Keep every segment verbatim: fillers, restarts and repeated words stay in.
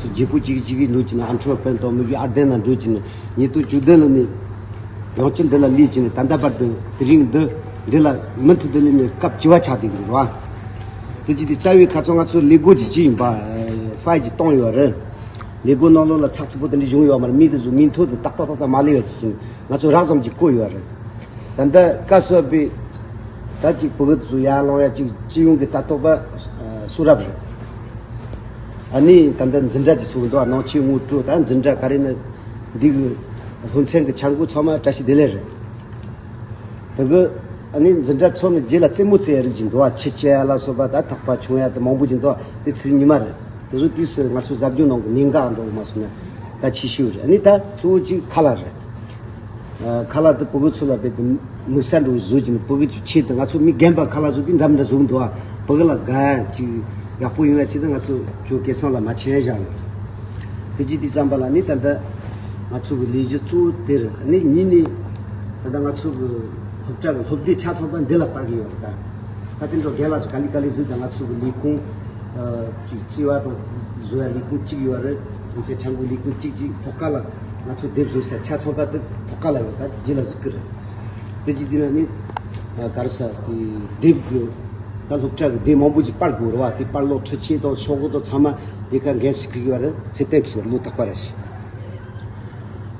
སུ་རྒྱལ་པོ་གཅིག་གཅིག་གིས་འགྲོ་གྱིན་ཨ་མཆོག་དཔོན་དང་མི་གི་ཨར་ལྡན་ན་འགྲོ་གྱིན། ཉིས་སྟོང་བཅུ་བདུན་ལོ་ནས་ཡང་བསྐྱར་འདི་ལ་སླེབས་ཀྱིན། ད་ལྟ་བར་དུ་དེ་རིང་འདི་འདི་ལ་མུ་མཐུད་དུ་སླེབས་ནས་སྐབས་བཅུ་པ་ཆགས་བསྡད་འདུག་ར། དེ་ཅི་དེ་རྩ་བའི་ཁ་ཚང་ང་ཚོ་ལས་སྒོ་ཅིག་ཅི་ཡིན་པ་ཕའི་ཅིག་བཏང་ཡོད་རེད། ལས་སྒོ་ནང་ལོགས་ལ་ཚགས་ཚུད་པོ་དེ་འདྲ་བྱུང་ཡོད་མ་རེད། མི་དེ་ཚོ་མིང་ཐོ་དེ་ཏག་ཏག་ཏག་ཏག་མ་སླེབས་ཡོད་ཅིག་ཅིང་ང་ཚོ་རགས་ཙམ་ཅིག་བཀོད་ཡོད་རེད། ད་ལྟ་བཀའ་ཟུར་པའི་ད་ཅིག་བུ་གུ་དེ་ཚོ་ཡར་ལངས་ཡ་ཅིག་སྤྱི་ཡོངས་ཀྱི་ལྟ་རྟོག་པ་གསུང་རབ་རེད། ཨ་ནི་ད་ལྟ་འཛིན་གྲྭ་ཅིག་ཚུགས་འདུག་ནང་ཆེན་ངོ་སྤྲོད་ད་འཛིན་གྲྭ་ག་རེ་ནི་འདི་གི་སློབ་ཚན་གྱི་འཆར་འགོད་ཚང་མ་བཀྲ་ཤིས་བདེ་ལེགས་རེད། དེ་གི་ཨ་ནི་འཛིན་གྲྭ་ཚོ་ནི་རྗེས་ལ་རྩེད་མོ་རྩེ་ཡ་རིགས་ཅིག་འདུག་ཆུ་རྐྱལ་ལ་སོགས་པ་ད་ཐག་པ་མཆོང་ཡ་དེ་མང་པོ་ཅིག་འདུག་དེ་ཚེ་རིང་ཉི་མ་རེད། དེ་ཚོ་དུས་སུ་ང་ཚོ་ཟབ་སྦྱོང་ནང་གི་གནད་འགག་འགྲོ་གི་མ་སོང་ན་ད་ཆེ་ཤོས་རེད། ཨ་ནི་ད་གཙོ་བོ་གཅིག་ཁ་ལག་རེད། ཨ་ཁ་ལག་དེ་བུ་གུ་ཚོ་ལ་རྦད་དེ་དམིགས་བསལ་འགྲོ་བཟོ་གྱིན། བུ་གུ་ཚོའི་ཆེད་དུ་ང་ཚོ་མི་རྒན་པ་ཁ་ལག་བཟོ་དུས་འདྲ་མི་འདྲ་བཟོ་གི་འདུག་བུ་གུ་ལ་དགའ་ཅིག་ཡག་པོ་ཡོང་ཡ་ཆེད་དུ་ང་ཚོ་ཇོ་སྐལ་བཟང་ལ་མ་ཆེན་བཞག་ཡོད་རེད། དེ་ཅི་དེ་ཙམ་པ་ལ་ནི་ད་ལྟ་ང་ཚོ་གི་ལས་གཞི་གཙོ་བོ་དེ་རེད། ཨ་ནི་གཉིས་ནི་ད་ལྟ་ང་ཚོ་གི་སློབ་གྲྭ་གི་སློབ་སྡེ་ཆ་ཚང་པ་འདི་ལ་སྤར་གི་ཡོད་རེད་ད། ད་དེ་འདྲ་རྒན་ལགས་ཚོ་ག་ལེ་ག་ལེ་གཟིགས་དང་། ང་ཚོ་གི་ལས་ཁུངས་ཨ་ཅིག་བརྩི་བ་དང་བཟོ་ཡ་ལས་ཁུངས་གཅིག་ཡོད་རེད། ཁྱིམ་མཚེས་ཁྲ་འགུ་ལས་ཁུངས་གཅིག་གཅིག་ཐོག་ཁ་ལ་ང་ཚོ་དེབ་བཟོ་ས་ཆ་ཚང་པ་དེ་ཐོག་ཁ་ལ་ཡོད། ད་རྗེས་ལ་གཟིགས་གི་རེད། དེ་ཅི་དེ་ན་ནི་ཨ་ག་རེ་ཟ་དེ་དེབ་གི་ད་སློབ་གྲྭ་གི་དེབ་མང་པོ་ཅིག་སྤར་དགོས་རེད་བ། དེ་སྤར་ལོག་འཕྲུལ་ཆས་དང་ཤོག་གུ་དང་ཚང་མ་ལས་ཀ་འགན་སུ་ཁུར་གི་ཡོད་རེད། ཚེ་བརྟན་ཁུར་གི་ཡོད་རེད། ལོ་རྟག་པ་རེད་ཤི།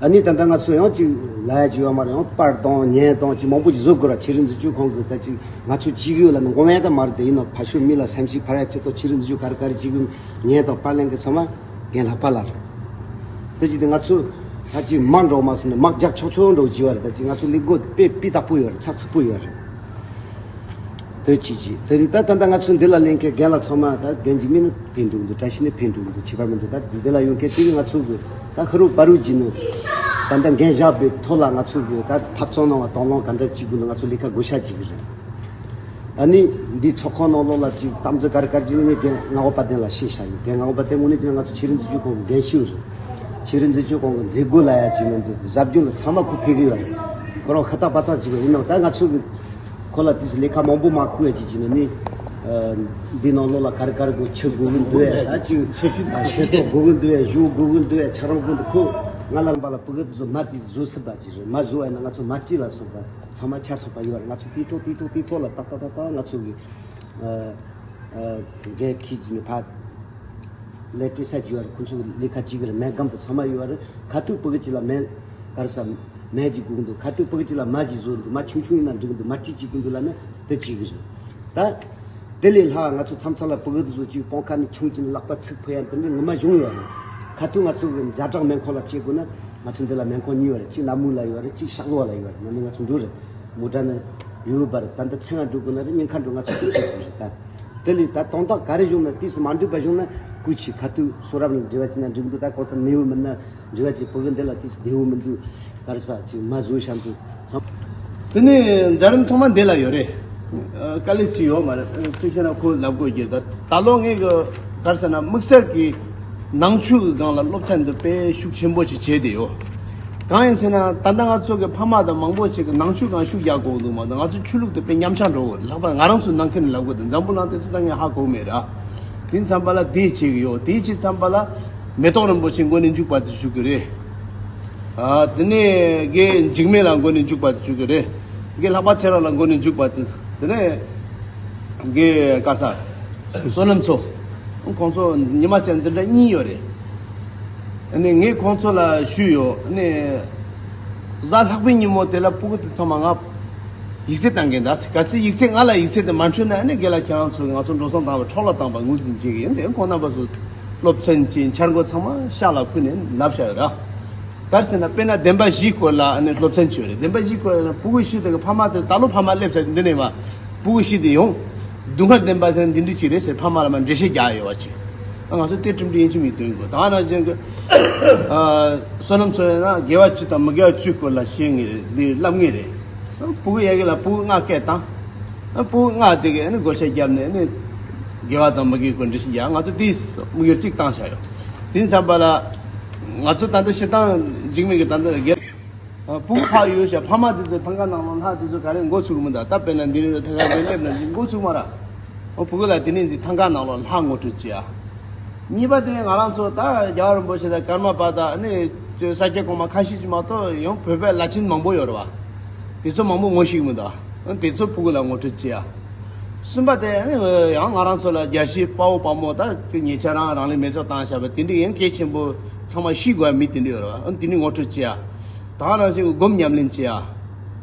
ཨ་ནི་ད་ལྟ་ང་ཚོ་ཡང་ཅིག་ལ་ཡ་ཅིག་ཡོད་མ་རེད། ཡང་པར་དང་བརྙན་དང་ཅིག་མང་པོ་ཅིག་བཟོ་དགོས་ར། ཆོས་རིག་འཛིན་སྐྱོང་ཁང་གི་ད་ཅིག་ང་ཚོ་ཅིག་ཡོད་ལ་ནི་ངོ་མ་ཡ་ད་མ་རེད། དེ་ཡིན་ནོ་ཕ་ཤུལ་མི་ལ་སེམས་ཤིག་ཕར་ཡ་ཅི་ཏོ་ཆོས་རིག་འཛིན་སྐྱོང་ག་རེ་ག་རེ་ཅིག་གི་བརྙན་དང་པར་ལེན་གི་ཚང་མ་རྒན་ལྷག་པ་ལ་རེད། ད་ཅིག་དེ་ང་ཚོ་ད་ཅིག་མ་འགྲོ་མ་སོང་ནི་མག་རྒྱག་ཆོག་ཆོག་འགྲོ་ཅིག་ཡོད་རེད། ད་ཅིག་ང་ཚོ་ལས་སྒོ་དེ་དཔེ་སྤུས་དག་པོ་ཡོད་རེད། ཚགས་ཚུད་པོ་ཡོད་རེད། དེ་གཅིག་གཅིག་དེ་ད་ད་ལྟ་ང་ཚོ་འདི་ལ་ལེན་མཁན་རྒན་ལགས་ཚང་མ་ད་རྒན་འཇིགས་མེད་ནི་ཕན་འགྲོ་གི་འདུག་བཀྲ་ཤིས་ནི་ཕན་འགྲོ་གི་འདུག་ཁྱད་པར་མི་འདུག་ད་འདི་ལ་ཡོང་མཁན་དེ་གི་ང་ཚོ་གི་ད་ཧི་རུ་པ་རུ་གྱི་ནི་ད་ལྟ་འགན་བཞག་པའི་ཐོག་ལ་ང་ཚོ་གི་ད་ཐབ་ཚང་ནང་བ་དང་བླངས་ག་འདྲ་བྱེད་དགོས་ནི་ང་ཚོ་ལས་ཀ་བགོ་བཤའ་བྱེད་གི་རེད། ཨ་ནི་འདི་ཚོགས་ཁང་ནང་ལོགས་ལ་ཅིག་གཏམ་རྒྱུད་ག་རེ་ག་རེ་བྱེད་ནི་རྒན་ངག་དབང་དཔལ་ལྡན་ལ་བཤད་བཞག་ཡོད། རྒན་ངག་དབང་དཔལ་ལྡན་དངོས་གནས་བྱས་ན་ང་ཚོ་ཆོས་རིག་འཛིན་སྐྱོང་ཁང་གི་རྒན་ཤོས་རེད། ཆོས་རིག་འཛིན་སྐྱོང་ཁང་གི་མཛད་སྒོ་ལ་ཡ་ཅིག་མི་འདུག་ཟབ་སྦྱོང་ལ་ཚང་མ་ཁོ་ཕེབས་གི་ཡོད་རེད། ཁོ་རང་ཤ་སྟག་པ་སྟག་ཅིག་ཡིན་ནོ། ད་ང་ཚོ་གི་ཁོ་ལ་དེ་ཚོ་ལས་ཀ་མང་པོ་མ་བསྐུར་ཡ་ཅིག་བྱས་ནས་ནི། ཨ་འདི་ནང་ལོགས་ལ་ག་རེ་ག་རེ་དགོས། ཆུ་དགོས་གི་འདུག་ཨེ། ད་ཅིག་ཨ་ཤེལ་ཏོག་དགོས་གི་འདུག་ཨེ། གཞུ་དགོས་གི་འདུག་ཨེ། ཆ་རོགས་དགོས་འདུག་ཁོ་ང་ལ་ལམ་པ་ལ་ཕྲུ་གུ་དེ་ཚོ་མ་དེ་བཟོ་སྲིད་པ་ཅིག་རེད། མ་བཟོ་ཨེ་ན་ང་ཚོ་མ་བྲིས་ལ་སོགས་པ་ཚང་མ་ཆ་ཚང་པ་ཡོད་རེད། ང་ཚོ་དེའི་ཐོག་དེའི་ཐོག་དེའི་ཐོག་ལ་ཏག་ཏག་ཏག་ཏག་ང་ཚོ་གི་ཨ་ཨ་འགན་འཁྱེར་གྱི་ནི་ཕ་ལས་བྲེལ་ས་ཅིག་ཡོད་རེད། ཁོ་ཚོ་གི་ལས་ཀ་ཅིག་རེད། སྨན་སྒམ་དེ་ཚང་མ་ཡོད་རེད། ཁ་ཐུག་ཕྲུ་གུ་ཅིག་ལ་སྨན་ག་རེ་ཟ་སྨན་ཅིག་དགོས་ཀྱི་འདུག་ཁ་ཐུག་ཕྲུ་གུ་ཅིག་ལ་མ་ཅིག་བཟོ་འདུག་མ་ཆུང་ཆུང་ཡིན་ན་འགྲིག་གི་འདུག་མ་ཁྲིད་ཅིག་གི་འདུག་ལབ་ན་དེ་ཅིག་གི་རེད། ད་དེ་ལས་ལྷག་ང་ཚོ་མཚམས་མཚམས་ལ་ཕྲུ་གུ་དེ་ཚོ་ཅིག་སྤང་ཁ་ནས་མཆོང་གྱིན་ལག་པ་ཚིག་ཕུད་ཡ་དེ་འདྲ་ངོ་མ་བྱུང་ཡོད་རེད། ཁ་ཐུག་ང་ཚོ་གི་ཛ་དྲག་སྨན་ཁང་ལ་སྐྱེལ་དགོས་ན་ང་ཚོ་འདི་ལ་སྨན་ཁང་གཉིས་ཡོད་རེད། གཅིག་ནག་མུ་ལ་ཡོད་རེད། གཅིག་ཤག་ལོ་བ་ལ་ཡོད་རེད། ནང་ནས་ང་ཚོ་འགྲོ་རེད། མོ་ཊ་ནས་ཡོད་པ་རེད། ད་འདི་ཚང་ང་འགྲོ་དགོས་ན་རེད། ཉིན་ཁ་འགྲོ་ང་ཚོ་འགྲོ་ཆོག་གི་རེད། ད་དེ་ལས་ད་དོན་དག་ག་རེ་བྱུང་ན་དུས་སུ་མ་འགྲིག་པ་བྱུང་ན་སྐུ་མཁྱེན་ཁ་ཐུག་གསུང་རབ་ནས་འབྲེལ་བ་བྱས་ན་འགྲིག་འདུག་ད་གང་ལྟར་ནད་པ་མིན་ན་འབྲེལ་བ་བྱས། ཕྲུ་གུ་འདི་ལ་དུས་སུ་བདེ་པོ་མི་འདུག་ག་རེ་ཟ་ཅིག་མ་བཟོ་བཞག་འདུག་ཚང་། དེ་ནས་མཛད་རིམ་ཚང་མ་འདི་ལ་ཡོད་རེད། ཨ་དཀའ་ལས་ཅིག་ཡོད་མ་རེད། ཨ་ཅིག་བཤད་ན་ཁོ་ལབ་དགོས་ཀྱི། ད་ད་ལོ་ངས་གི་ག་རེ་ཟེར་ན་དམིགས་བསལ་གྱི་ནང་ཆོས་ཀྱི་སྒང་ལ་སློབ་ཚན་འདི་དཔེ་ཤུགས་ཆེན་པོ་ཞིག་བྱས་བསྡད་ཡོད། གང་ཡིན་ཟེར་ན་ད་ལྟ་ང་ཚོ་གི་ཕ་མ་དང་མང་པོ་ཞིག་གི་ནང་ཆོས་སྒང་ཤུགས་རྒྱག་དགོས་འདུག་མ་གཏོགས་ང་ཚོ་ཆོས་ལུགས་དེ་དཔེ་ཉམས་ཆག་འགྲོ་གི་རེད། ལྷག་པར་ང་རང་ཚོ་ནང་ཁུལ་ནས་ལབ་དགོས་འདུག་འཛམ་བུ་གླིང་དེ་ཚོ་ད་ངས་ཧ་གོ་མེད་ར། དེ་ཙམ་པ་ལ་དེ་བྱེད་ཀྱི་ཡོད། དེ་བྱེད་ཙམ་པ་ལ་མེ་ཏོག་རིན་པོ་ཆེ་མགོ་ནས་མཇུག་བར་དུ་བཞུགས་ཀྱི་རེད། ཨ་དེ་ནས་དགེ་འཇིགས་མེད་ལ་མགོ་ནས་མཇུག་བར་དུ་བཞུགས་ཀྱི་རེད། དགེ་ལྷག་པ་ཚེ་རིང་ལ་མགོ་ནས་མཇུག་བར་དུ། དེ་ནས་དགེ་ག་ས་བསོད་ནམས་མཚོ། ཁོང་ཚོ་ཉི་མ་གཅིག་འཛིན་གྲྭ་གཉིས་ཡོད་རེད། ཨ་ནི་ངས་ཁོང་ཚོ་ལ་ཞུས་ཡོད། ཨ་ནི་གཟའ་ལྷག་པའི་ཉིན་མོ་དེ་ལ་ཕྲུ་གུ་དེ་ཚང་མ་ང་ཡིག་ཚད་བཏང་གིན་གདའ། གལ་སྲིད་ཡིག་ཚད་ང་ལ་ཡིག་ཚད་དེ་མ་འཕྲོད་ན་ཨ་ནི་རྒན་ལགས་ཁྱེད་རང་ཚོས་ང་ཚོ་འགྲོ་སོང་བཏང་བ་འཕྲོ་བརླག་བཏང་བ་ངོས་འཛིན་བྱེད་ཀྱི་ཡིན། དེ་ཁོང་རྣམ་པ་ཚོ་སློབ་ཚན་གྱི་འཆར་འགོད་ཚང་མ་ཤག་ལ་ཕུལ་ནས་ལབ་བཞག་ཡོད་ར། ག་རེ་ཟེར་ན་དཔེར་ན་བདེན་པ་བཞིའི་སྐོར་ལ་ཨ་ནི་སློབ་ཚན་བྱས་ཡོད་རེད། བདེན་པ་བཞིའི་སྐོར་ལ་ཕྲུ་གུ་བཞི་དེ་གི་ཕ་མ་དེ་ད་ལོ་ཕ་མ་སླེབས་ཚར། འདི་ནས་མ་ཕྲུ་གུ་བཞི་དེ་ཡོང་། སྡུག་བསྔལ་བདེན་པ་ཟེར་ན་འདི་འདྲ་ཞིག་རེད་ཟེར་ཕ་མ་ལ་མ་འགྲེལ་བཤད་རྒྱག་ཡོད་པ་ཅིག་ང་ཚོ་དེ་ཁྲིམས་སྒྲིག་ཡན་ཆད་མིག་སྟོན་དགོས། ད་ནང་བཞིན་གྱི་ཨ་བསོད་ནམས་ཚོ་ཡིན་ན་དགེ་བ་བཅུ་དང་མི་དགེ་བ་བཅུའི་སྐོར་ལ་བཤད་ངེས་རེད། འདི་བསླབ་ངེས་རེད། ཕྲུ་གུ་ཡ་གི་ལ་ཕྲུ་གུ་ལྔ་སྐད་བཏང་། ཕྲུ་གུ་ལྔ་དེ་གི་ཨ་ནི་བགོ་བཤའ་བརྒྱབ་ནས་ཨ་ནི་དགེ་བ་དང་མི་དགེའི་སྐོར་འགྲེལ་བཤད་རྒྱག་ང་ཚོ་དེ་དམིགས་ཡུལ་གཅིག་བཏང་བཞག་ཡོད། དེ་ཙམ་པ་ལ་ང་ཚོ་ད་ལྟ་སྤྱིར་བཏང་འཇིགས་མེད་ཀྱི་ད་ལྟ་དགེ་ཕྲུ་གུ་ཕར་ཡོད་ཤག་ཕ་མ་དེ་ཚོ་ཐང་ག་ནང་ལོགས་ལྷག་དེ་ཚོ་ག་རེ་མགོ་ཚུགས་མི་འདུག་ད་དཔེར་ན་འདི་རེད། ཐང་ག་དེ་སླེབས་ན་འདི་མགོ་ཚུགས་མ་ར། ཨོ་ཕྲུ་གུ་ལ་དེ་ནས་འདི་ཐང་ག་ནང་ལོགས་ལྷག་ངོ་སྤྲོད་བྱེད་ཨ། གཉིས་པ་དེ་ང་རང་ཚོ་ད་རྒྱལ་བ་རིན་པོ་ཆེ་དང་ཀརྨ་པ་དང་ཨ་ནི་ས་སྐྱ་གོང་མ་ཁ་ཤས་ཅིག་མ་གཏོགས་ཡང་བོད་པའི་བླ་ཆེན་མང་པོ་ཡོད་རེད་བ། དེ་ཚོ་མང་པོ་ངོ་ཤེས་ཀྱི་མི་འདུག་ཨ་དེ་ཚོ་ཕྲུ་གུ་ལ་ངོ་སྤྲོད་བྱེད་ཡ། གསུམ་པ་དེ་ཨ་ནི་ཡང་ང་རང་ཚོ་ལ་རྒྱལ་གཞིས་དཔའ་བོ་དཔའ་མོ་ད་ཉེ་ཆར་རང་རང་ལུས་མེ་སྲེག་བཏང་བཞག་པ་དེ་འདྲའི་ཡང་གལ་ཆེན་པོ་ཚང་མ་ཤེས་དགོས་ཡ་མི་དེ་འདྲ་ཡོད་རེད་བ། ཨ་དེ་འདྲའི་ངོ་སྤྲོད་བྱེད་ཡ། ད་ག་ནང་བཞིན་སྒོམ་ཉམས་ལེན་བྱེད་ཡ།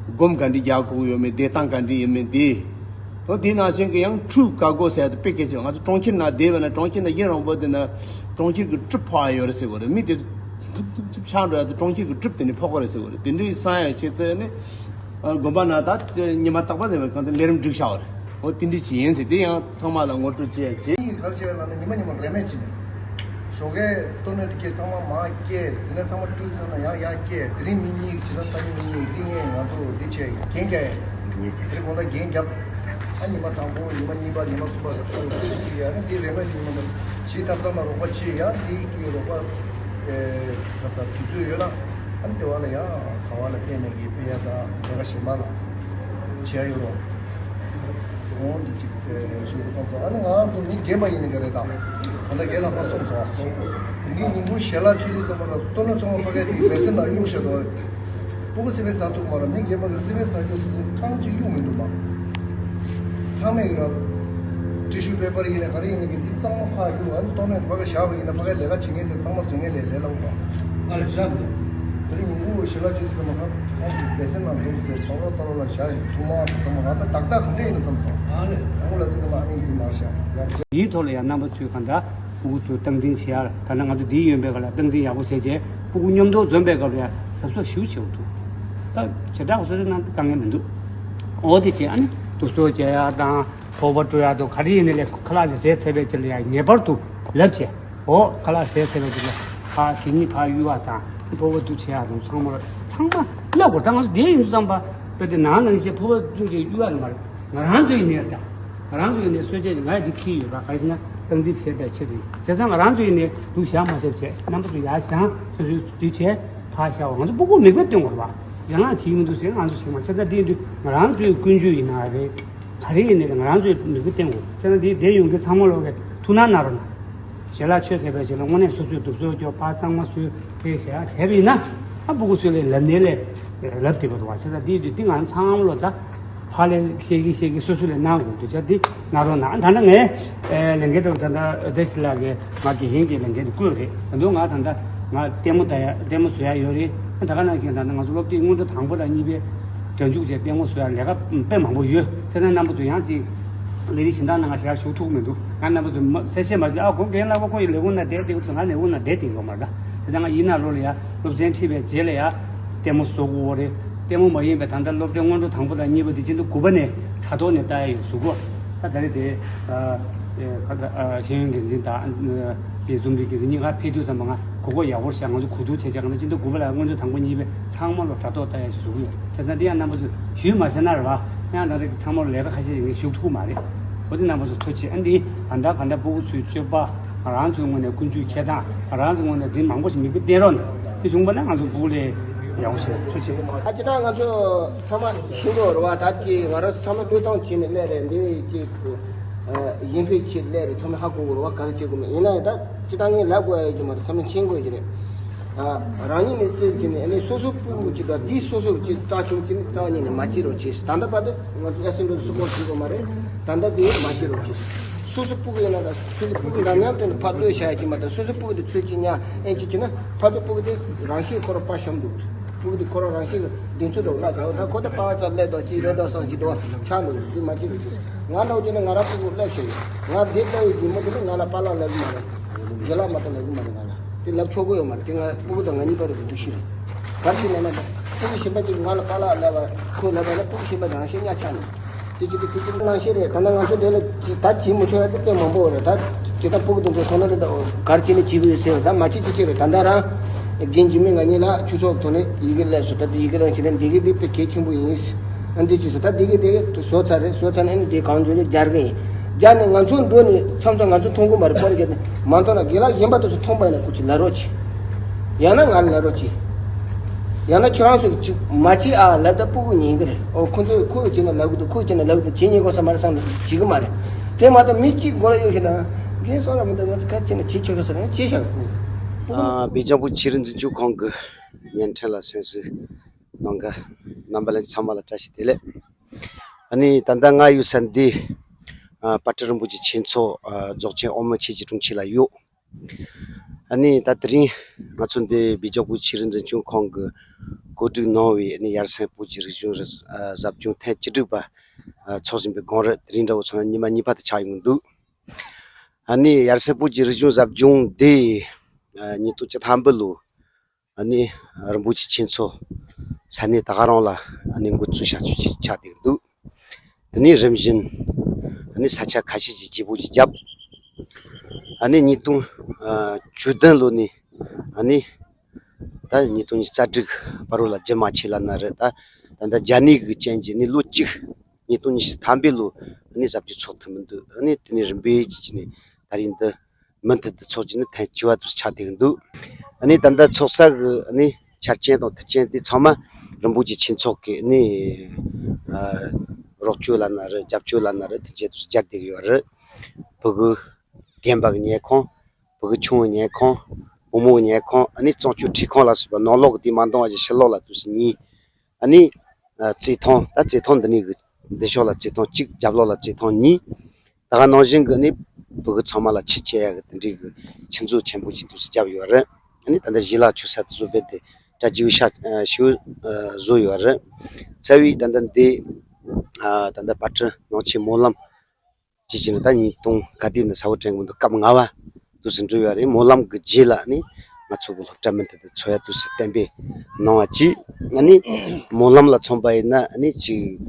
སྒོམ་ག་འདྲ་རྒྱག་དགོས་ཡོད་མེད་བསྡད་སྟངས་ག་འདྲ་ཡིན་མིན་དེ། ཨོ་དེ་ནང་བཞིན་གྱི་ཡང་ཁྲུས་བཀའ་བསྒོ་ཟེར་ཡ་དེ་དཔེ་གལ་ཆེ། ང་ཚོ་གྲོང་ཁྱེར་ནང་བསྡད་པ་ན་གྲོང་ཁྱེར་ནང་ཡུན་རིང་པོ་བསྡད་ན་གྲོང་ཁྱེར་གྱི་སྒྲིབ་ཕོག་ཡ་ཡོད་རེད་ཟེར་གྱི་རེད། མི་དེ་ཐུབ་ཐུབ་ཐུབ་ཆགས་འགྲོ་ཡ་དེ་གྲོང་ཁྱེར་གྱི་སྒྲིབ་དེ་ནི་ཕོག་གི་རེད་ཟེར་གྱི་རེད། དེ་འདྲའི་སང་ཡ་ཆེད་དུ་ནི་དགོན་པ་ནང་ད་ཉི་མ་རྟག་པར་ནས་གང་དུ་ལས་རིམ་སྒྲིག་བཞག་པ་རེད། ཨོ་དེ་འདྲ་ཅིག་ཡིན་ཟེར། དེ་ཡང་ཚང་མ་ལ་ངོ་སྤྲོད་བྱེད་ཡ་བྱེད། གཉིས་ག་རེ་བྱས་ལབ་ན་ཉི་མ་ཉི་མ་རེས་མོས་བྱས་ནས། ཞོགས་ཀས་ལྟོ་སྣོད་དེ་གས་ཚང་མ་མར་བསྐྱལ། དེ་ནས་ཚང་མ་བཀྲུས་ཚར་ན་ཡང་ཡར་བསྐྱལ། དེ་རིང་མི་གཉིས་བྱས་ན་སང་ཉིན་མི་གཉིས། དེ་ངས་ང་ཚོ་འདི་བྱས་རྒྱན་རྒྱག་ཡ། དེ་རིང་དགོང་དག་རྒྱན་རྒྱབ། ཨ་ཉི་མ་དང་པོ་ཉི་མ་གཉིས་པ་ཉི་མ་གསུམ་པ་ལ་ཚུར་བསྐྱལ་ཡ། ཨ་ནི་དེ་རེས་མོས་ཉི་མ་མ་ཇི་ལྟར་ལྟར་ན་རོགས་པ་བྱེད་ཡ། དེ་གི་རོགས་པ་ཨེ་ད་ལྟ་དུས་ཚོད་ཡོད་ན་ཨ་ནི་དེ་བ་ལ་ཡང་ག་བ་ལ་བལྟས་ནས་གི་སྤེལ་ཡ་དང་ལས་ཀ་གཞན་པ་ལ་བྱེད་ཡ་ཡོད་རོགས། འོང་འདི་གཅིག་ཞུ་གི་ཐོག་ཏུ་ཨ་ནི་ང་ཚོ་མི་རྒན་པ་ཡིན་ནི་ག་རེད་དང་། ད་ལྟ་རྒན་ལགས་པ་སོང་ཙང་། དེ་ཉིན་ཉིན་གུང་ཞལ་ལག་མཆོད་དུས་ཙམ་པ་ལ་ལྟོ་སྣོད་ཚང་མ་ཕ་གའི་དེའི་སྦས་ཚན་ལ་གཡུག་བཞག་འདུག་སྤུ་གུ་སི་པན་ཟ་ཐུབ་མ་རེད། མི་རྒན་པ་གི་སི་པན་ཟ་རྒྱུ་དེ་ཐང་ཅིག་གཡུག་མི་འདུག་མ། ཚང་མས་ཡོད་ར། ཊི་ཤུ་པེ་པར་ཡིན་ནི་ག་རེ་ཡིན་ནི་གི་འདི་གཙང་མ་ཕར་གཡུག་ཨ་ནི་ལྟོ་སྣོད་ཕ་ག་བཞག་པ་ཡིན་ན་ཕ་གའི་ལས་ཀ་བྱེད་མཁན་དེ་ཚང་མ་བཟོ་མཁན་ལས་ལས་སླ་པོ་དང་། ང་ལ་བཞག་འདུག་དེ་རིང་ཉིན་གུང་ཞལ་ལག་མཆོད་དུས་ཙམ་པ་ཁ་ཚང་གི་སྦས་ཚན་ནང་འདུག་ཟེར་ཏོག་རོ་ཏོག་རོ་ལ་བཞག་ཞིག་ཐུག་མ་ཐུག་ཙམ་པ་ང་ད་ཏག་ཏག་ག་འདྲ་ཡིན་ན་བསམ་སོང་། ཨ་ལས། ཨ་ཁུ་ལ་དུས་ཙམ་པ་ཨ་ནི་འདི་མར་བཞག་ཡར་བྱས། དེའི་ཐོག་ལ་ཡང་རྣམ་པ་ཚོས་གང་འདྲ་སྤུ་གུ་ཚོ་སྟངས་འཛིན་བྱེད་ཡ། ད་ནང་ང་ཚོ་འདིའི་ཡོན་པའི་སྒང་ལ་སྟངས་འཛིན་ཡག་པོ་བྱས་རྗེས་སྤུ་གུ་མཉམ་དུ་འཛོམས་པའི་སྐབས་ལ་ཡང་གཟབ་གཟབ་ཞེ་པོ་བྱེད་དགོས་འདུག་ད་བྱེ་བྲག་སོ་སོའི་ནང་དུ་དཀའ་ངལ་མི་འདུག་འོ་དེ་བྱས་ཨ་ནི་དུག་སོ་རྒྱག་ཡ་དང་ཕོར་པ་བཀྲུ་ཡ་དང་ག་རེ་ཡིན་ནའི་ལས་ཁ་ལག་ཅིག་བཟས་ཚར་བའི་རྗེས་ལ་ཡང་ངེས་པར་དུ་ལབ་བྱས། འོ་ཁ་ལག་བཟས་ཚར་བའི་རྗེས་ལ་ཕར་གད་སྙིགས་ཕར་གཡུག་ཡ་དང་ཕོར་པ་བཀྲུ་བྱེད་ཡ་དང་ཚང་མ་ཚང་མ་ལབ་དགོས། ད་ང་ཚོ་བསྡད་ཡོང་དུས་ཙམ་པ་དཔེ་དེ་ནང་ནང་བཞིན་ཕོར་པ་བཀྲུ་བྱས་གཡུག་ཡ་ནི་མ་རེད། ང་རང་ཚོ་ཡིན་ནའི་ད། ང་རང་ཚོ་ཡིན་ནའི་གསོལ་ཇ་ང་འདི་འཁྱེར་ཡོད་པ་ག་རེ་ཟེར་ན་སྟངས་འཛིན་བྱེད་པའི་ཆེད་དུ་ཡིན། བྱས་ཙང་ང་རང་ཚོ་ཡིན་ནའི་འདུག་བཞག་མ་ཟེར་བྱས་རྣམ་པ་ཚོ་ཡར་བཞེངས་སོ་སོའི་འདི་བྱས་ཕར་བཞག་ང་ཚོ་སྤུ་གུ་མིག་དཔེ་སྟོན་དགོས་རེད་པ། ཡང་ན་བྱེད་ཀྱི་མི་འདུག་ཟེར་ང་ཚོ་བྱེད་མ་བྱས་ཙང་འདི་འདི་ང་རང་ཚོའི་ཀུན་སྤྱོད་ཡིན་ན་རེད། ག་རེ་ཡིན་ནའི་ང་རང་ཚོའི་མིག་དཔེ་སྟོན་དགོས། བྱས་ཙང་འདི་བསྡད་ཡོང་མཁན་ཚང་མ་ལོག་གི་ཐུགས་སྣང་གནང་རོགས་གནང་། ཞལ་ལག་མཆོད་ཚར་བའི་རྗེས་ལ་དངོས་གནས་སོ་སོས་དུག་སོ་རྒྱོབ་ཕར་གཙང་མ་བཟོས་དེ་ཞལ་ལག་བཟས་པ་ཡིན་ན་ཨ་སྤུ་གུ་ཚོ་ལ་ལབ་ནའི་ལས་ལབ་བསྡད་པ་འདུག་པ། བྱས་ཙང་འདི་འདི་འདི་ང་ཚང་མ་ལོག་ད། ཕར་ལས་བཤད་ཀྱི་བཤད་ཀྱི་སོ་སོ་ལས་གནང་དགོས་འདུག་བྱས་ཙང་འདི་གནང་རོགས་གནང་། ད་ལྟ་ངས་ཨེ་ལས་འགན་དང་ད་ལྟ་བདེ་སྐྱིད་ལགས་ཀྱིས་ང་དགེ་རྒན་གྱི་ལས་འགན་དེ་བསྐུར་རེད། ད་དུང་ང་ད་ལྟ་ང་ལྟད་མོ་ལྟ་ཡ་ལྟད་མོ་བཟོ་ཡ་ཡོད་རེད། ད་ག་ནང་བཞིན་ད་ལྟ་ང་ཚོ་སློབ་དེབ་སྔོན་འགྲོ་དང་པོ་དང་གཉིས་པའི་སྒྲ་འཇུག་བྱས་ལྟད་མོ་བཟོ་ཡ་ལས་ཀ་དཔེ་མང་པོ་ཡོད། བྱས་ཙང་རྣམ་པ་ཚོ་ཡང་ཅིག་ལས་རིགས་གཞན་དག་ནང་ང་ཞེ་དྲག་ཞུགས་ཐུབ་མི་འདུག་ང་རྣམ་པ་ཚོ་མ་གསལ་བཤད་མ་བྱེད། ཨ་ཁོ་རྒན་ལགས་པ་ཁོ་ཡི་ལས་ཁུངས་ན་བསྡད་དེ་ཚོ་ང་ལས་ཁུངས་ན་བསྡད་དེ་ཡོད་མ་རེད། ད་བྱས་ཙང་ང་ཡིན་ན་ལོ་ལ་ཡ་སློབ་ཚན་ཁྲིད་པའི་རྗེས་ལ་ཡ། ལྟད་མོ་བཟོ་དགོས་རེད། ལྟད་མོ་མ་ཡིན་པའི་ད་ལྟ་སློབ་གྲྭའི་སྔོན་འགྲོ་དང་པོ་དང་གཉིས་པ་དེ་སྤྱི་ཟླ་དགུ་པ་ནས་དྲ་ཐོག་ནས་ལྟ་ཡ་ཡོད་གཟུགས་པོ། ད་ད་རེས་དེ་ཨ་ཨེ་ཁ་ས་ཨ་ཤེས་ཡོན་འགན་འཛིན་དང་ཨ་དེ་རྩོམ་སྒྲིག་འགན་འཛིན་གཉིས་ཀ་ཕེབས་དུས་ཙམ་པ་ང་གོ་སྐབས་ཡག་པོ་ཞིག་ང་ཚོ་གོ་བསྡུར་བྱས་བྱས་ང་ཚོ་སྤྱི་ཟླ་དགུ་པ་ལ་སྔོན་འགྲོ་དང་པོ་གཉིས་པའི་ཚང་མ་ལ་དྲ་ཐོག་ལྟ་ཡ་ཞིག་བཟོ་གི་ཡོད། བྱས་ཙང་འདི་ཡང་རྣམ་པ་ཚོས་ཞུས་མ་བྱས་ན་རེད་པ། ཡང་ད་རེས་ཚང་མ་ལ་ལས་ཀ་ཁ་ཤས་ཡིན་ངས་ཞུགས་ཐུབ་མ་རེད། འོ་དེ་རྣམ་པ་ཚོ་ཐུགས་རྗེ་ཆེ། ཨ་འདི་ད་ལྟ་ག་འདྲ་སྤུ་གུ་ཚོའི་སྤྱོད་པ། ང་རང་ཚོའི་ངོས་ནས་ཀུན་སྤྱོད་འཁྱེར་སྟངས་ང་རང་ཚོའི་ངོས་ནས་འདི་མང་པོ་ཞིག་མིག་དཔེ་བསྟན་རོགས་གནང་། དེ་བྱུང་བ་ན་ང་ཚོ་སྤུ་གུ་ལས་ཡག་པོ་ཞིག་ཐུགས་རྗེ་ཆེ། ཨ་ཅི་ད་ང་ཚོ་ཚང་མ་ཤེས་འགྲོ་རེད་པ། ད་ཅི་ང་རང་ཚོ་ཚང་མ་ལྟོས་སྟངས་བྱས་ནས་སླེབས་རེད། འདི་ཅི་ཡིན་ཕེ་ཆེད་སླེབས་རེད། ཚང་མ་ཧ་གོ་གི་རེད་པ། ག་རེ་བྱེད་དགོས་མིན། ཡིན་ན་ཡང་ད་ཅི་ད་ངས་ལབ་དགོས་ཡ་ཡོད་ཀྱི་མ་རེད། ཚང་མ་མཁྱེན་དགོས་ཀྱི་རེད། ཨ་རང་ཉིད་ནས་རྩིས་བྱས་ནས་ཨ་ནི་སོ་སོ་སྤུ་གུ་ཅིག་དང་འདིའི་སོ་སོ་ཅིག་རྩ་ཆུང་ཅིག་ནི་རྩ་ཉིད་ནས་མ་བྱེད་རོགས་བྱེད། ད་ལྟ་བར་དུ་ང་ཚོ་ཨེ་སེམ་པི་སུ་སྐོར་བྱེད་དགོས་མ་རེད། ད་ལྟ་དེ་མ་བྱེད་རོགས་བྱེད། སོ་སོ་སྤུ་གུ་ཡིན་ན་ད་ཁྱོད་ཚོ་སྤུ་གུ་འདྲ་མཉམ་དེ་ནི་ཕར་ལྟོས་བྱ་ཡ་ཅིག་མ་གཏོགས་སོ་སོ་སྤུ་གུ་དེ་ཚོས་ཅིག་ཉག་ཨེ་ཅིག་བྱས་ན་ཕར་ཚུར་སྤུ་གུ་དེ་རང་ཤེད་ཁོ་རང་པ་ཤམ་འདུག་སྤུ་གུ་དེ་ཁོ་རང་རང་ཤེད་ཀྱི་གདེང་ཚོད་འདྲ་བོ་བརླག་ཀྱང་ད་ཁོ་དེ་པ་ཚ་ལས་དང་ཅིག་རེ་དོགས་སང་ཅིག་འདྲ་བོ་ཆགས་འདུག་དེ་མ་བྱེད་རོགས་བྱེད། ང་འདྲ་བོ་བྱས་ན་ང་རང་སྤུ་གུ་སླེབས་ཤེས་ཡོད། ང་དེ་ལྟ་བུའི་རྒན་མོ་དེ་ནི་ང་ལ་པཱ་ལགས་ལབ་ཀྱི་མ་རེད། རྒན་ལགས་མ་གཏོགས་ལབ་ཀྱི་མ་རེད་ང་ལ། དེ་ལབ་ཆོག་གི་ཡོད་མ་རེད། དེ་ང་སྤུ་གུ་དང་ང་གཉིས་བར་གྱི་འདུ་ཤེས་རེད། ག་རེ་ཞིག་ལབ་ན་སྤུ་གུ་གཞན་པ་ཅིག་ང་ལ་པཱ་ལགས་ལབ་པ་ཁོས་ལབ་པ་ན་སྤུ་གུ་གཞན་པ་རང་ཤེད་གཉའ་ཆག་ནས། དེ་ཅི་དེ་དེ་ཅི་ནང་བཞིན་རེད། ད་ནང་ང་ཚོ་དེ་ལ་ཅི་ད་བྱེད་མི་ཆོག་ཡ་དེ་དཔེ་མང་པོ་ཡོད་རེད། ད་ཅི་ད་སྤུ་གུ་དེ་ཚོ་ཁོ་ན་རེད། ད་ག་རེ་བྱས་ནས་བྱེད་དགོས་ཡོད་ཟེར་བ་ད་མ་བྱེད་ཅི་བྱེད་རེད། ད་ལྟ་རང་རྒན་འཇིགས་མེད་ང་གཉིས་ལ་ཆུ་ཚོད་ཐོག་ནས་ཡི་གེ་སླེབས་སོང་། ད་དེ་ཡི་གེ་རང་བྱས་ན་འདི་གི་འདི་དཔེ་གལ་ཆེན་པོ་ཡིན། ཨ་འདི་ཅི་ཟེར་ད་འདི་གི་འདི་གི་བཟོ་ཚར་རེད། བཟོ་ཚར་ནས་ཨ་ནི་འདི་གང་བྱུང་རེད་སྦྱར་གི་ཡིན། སྦྱར་ནས་ང་ཚོ་འགྲོ་ནས་མཚམས་མཚམས་ང་ཚོ་མཐོང་གི་མ་རེད། པར་རྒྱབ་ནས་མ་མཐོང་ན་རྒན་ལགས་གཞན་པ་དེ་ཚོ་མཐོང་པ་ཡིན་ན་ཁོ་ཅིག་ལབ་རོགས་གྱིས། ཡང་ན་ང་ལ་ལབ་རོགས་གྱིས། ཡང་ན་ཁྱོད་རང་ཚོ་ཅིག་མ་བྱེད་ཨ་ལབ་ད་སྤུ་གུ་ཉན་གི་རེད། ཨོ་ཁོ་ཚོས་ཁོས་བྱས་ན་ལབ་གི་འདུག་ཁོས་བྱས་ན་ལབ་གི་འདུག་ཁྱེད་ཉན་དགོས་ས་མ་རེད་བསམ་ནས་བྱེད་གི་མ་རེད། དེ་མ་གཏོགས་མི་གཅིག་མགོ་ལ་གཡུག་ཤེས་ན་ ཁྱེད་སོང་ར་མི་འདུག་ང་ཚོ་ག་ཅི་ནས་ཅི་ཆོག་གི་ཟེར་ན་ཅི་བྱ་གི་ཨ། སྦེལ་ཇམ་བོད་ཆོས་རིག་འཛིན་སྐྱོང་ཁང་གི་བརྙན་འཕྲིན་ལ་གསན་གཟིགས་གནང་མཁན་རྣམ་པ་ལྷན་རྒྱས་ཚང་མ་ལ་བཀྲ་ཤིས་བདེ་ལེགས། ཨ་ནི་ད་ལྟ་ང་ཡོད་ས་འདི་ཨ། དཔལ་སྤྲུལ་རིན་པོ་ཆེ་ཆོས་མཚོ་ཨ། རྫོགས་ཆེན་ཨོ་མོན་ཆོས་ཀྱི་དྲུང་ཆེན་ལ་ཡོད། ཨ་ནི་ད་དེ་རིང་ང་ཚོ་འདི་སྦེལ་ཇམ་བོད་ཆོས་རིག་འཛིན་སྐྱོང་ཁང་གིས་གོ་སྒྲིག་གནང་བའི་ཨ་ནི་ཡར་སེང་བོད་ཀྱི་རིག་གཞུང་ར་ཨ། ཟབ་སྦྱོང་ཐེངས་བཅུ་དྲུག་པ་ཨ། འཚོགས་བཞིན་པའི་དགོང་རེད། དེ་རིང་འདྲ་བོ་ཚོ་ན་ཉི་མ་གཉིས་པ་དེ་ཆགས་ཡོང་གི་འདུག་ཨ་ནི་ཡར་སེང་བོད་ཀྱི་རིག་གཞུང་ཟབ་སྦྱོང་འདི་ཨ། ཉིས་སྟོང་བཅུ་ཐམ་པ་ལོ་ཨ་ནི་རིན་པོ་ཆེ་ཆོས་མཚོ་ས་གནས་ད་ག་རང་ལ་ཨ་ནི་འགོ་བཙུགས་བྱ་ཆོག་ཅིག་ཆགས་བསྡད་ཀྱི་འདུག་དེ་ནས་རིམ་བཞིན་ཨ་ནི་ས་ཆ་ཁ་ཤས་ཀྱི་བརྗེ་པོ་ཅིག་བརྒྱབ། ཨ་ནི་ཉིས་སྟོང་ཨ། བཅུ་བདུན་ལོ་ནས་ཨ་ནི་ད་ཉིས་སྟོང་ཉི་ཤུ་རྩ་དྲུག་བར་རོ་ལ་རྒྱུན་མ་ཆད་ལབ་ན་རེད། ད་ད་ལྟ་རྒྱ་ནད་ཀྱི་རྐྱེན་གྱིས་ནི་ལོ་གཅིག་ཉིས་སྟོང་ཉི་ཤུ་ཐམ་པའི་ལོ་ནི་གཟབ་རྒྱས་འཚོགས་ཐུབ་མི་འདུག་ཨ་ནི་དེ་ནས་རིམ་པས་ཀྱི་ནས་ད་རིང་འདི་མུ་མཐུད་དུ་འཚོགས་ཀྱི་ནི་ཐེངས་བཅུ་བ་དུ་ཆགས་བསྡད་ཀྱི་འདུག་ཨ་ནི་ད་ལྟ་འཚོགས་ས་གི་ཨ་ནི་ཆ་རྐྱེན་དང་དུས་རྐྱེན་དེ་ཚང་མ་རིན་པོ་ཆེ་ཆོས་མཚོ་གི་ནི་ཨ། རོགས་སྐྱོར་ལབ་ན་རེད། རྒྱབ་སྐྱོར་ལབ་ན་རེད། དེ་འབྱེད་དུ་སྦྱར་བསྡད་ཀྱི་ཡོད་རེད། ཕྲུ་གུ་རྒན་པ་གི་ཉལ་ཁང་། ཕྲུ་གུ་ཆུང་བའི་ཉལ་ཁང་། བུ་མོ་གི་ཉལ་ཁང་། ཨ་ནི་གཙང་ཆུ་ཁྲིད་ཁང་ལ་སོགས་པ་ནང་ལོགས་ཀྱི་དེ་མ་འདང་བ་ཞིག་ཕྱི་ལོགས་ལ་དུས་སུ་གཉིས། ཨ་ནི་ཨ། རྩེད་ཐང་། ད་རྩེད་ཐང་འདི་ནས་གི་འདི་ཕྱོགས་ལ་རྩེད་ཐང་གཅིག་རྒྱབ་ལོགས་ལ་རྩེད་ཐང་གཉིས། ད་ག་ནང་བཞིན་གི་ཨ་ནི་ཕྲུ་གུ་ཚང་མ་ལ་ཆུ་སྐྱེལ་ཡག་གི་དེ་འདྲའི་གི་ཆུ་མཛོད་ཆེན་པོ་ཅིག་དུས་སུ་བརྒྱབ་ཡོད་རེད། ཨ་ནི་ད་ལྟ་ཞི་ལ་ཆུ་ས་དེ་ཚོ་རྦད་དེ་གྲ་རྒྱས་ཤ་ཞུ་བཟོ་ཡོད་རེད། རྩ་བའི་ད་ལྟ་འདི་ཨ། ད་ལྟ་དཔལ་སྤྲུལ་ནང་ཆེན་སྨོན་ལམ་ཅི་བྱས་ནས་ད་ཉིས་སྟོང་ག་དུས་ནས་ས་བོ་དྲན་གི་མི་འདུག་སྐབས་ལྔ་བ་དུས་སུ་འགྲོ་ཡོད་རེད། སྨོན་ལམ་གྱི་རྗེས་ལ་ནི་ང་ཚོ་གི་སློབ་གྲྭ་མུ་མཐུད་དུ་འཚོགས་ཡ་དུས་སུ་གཏན་འབེབས་གནང་བ་གཅིག་ཨ་ནི་སྨོན་ལམ་ལ་མཚོན་པ་ཡིན་ན་ཨ་ནི་ཅིག་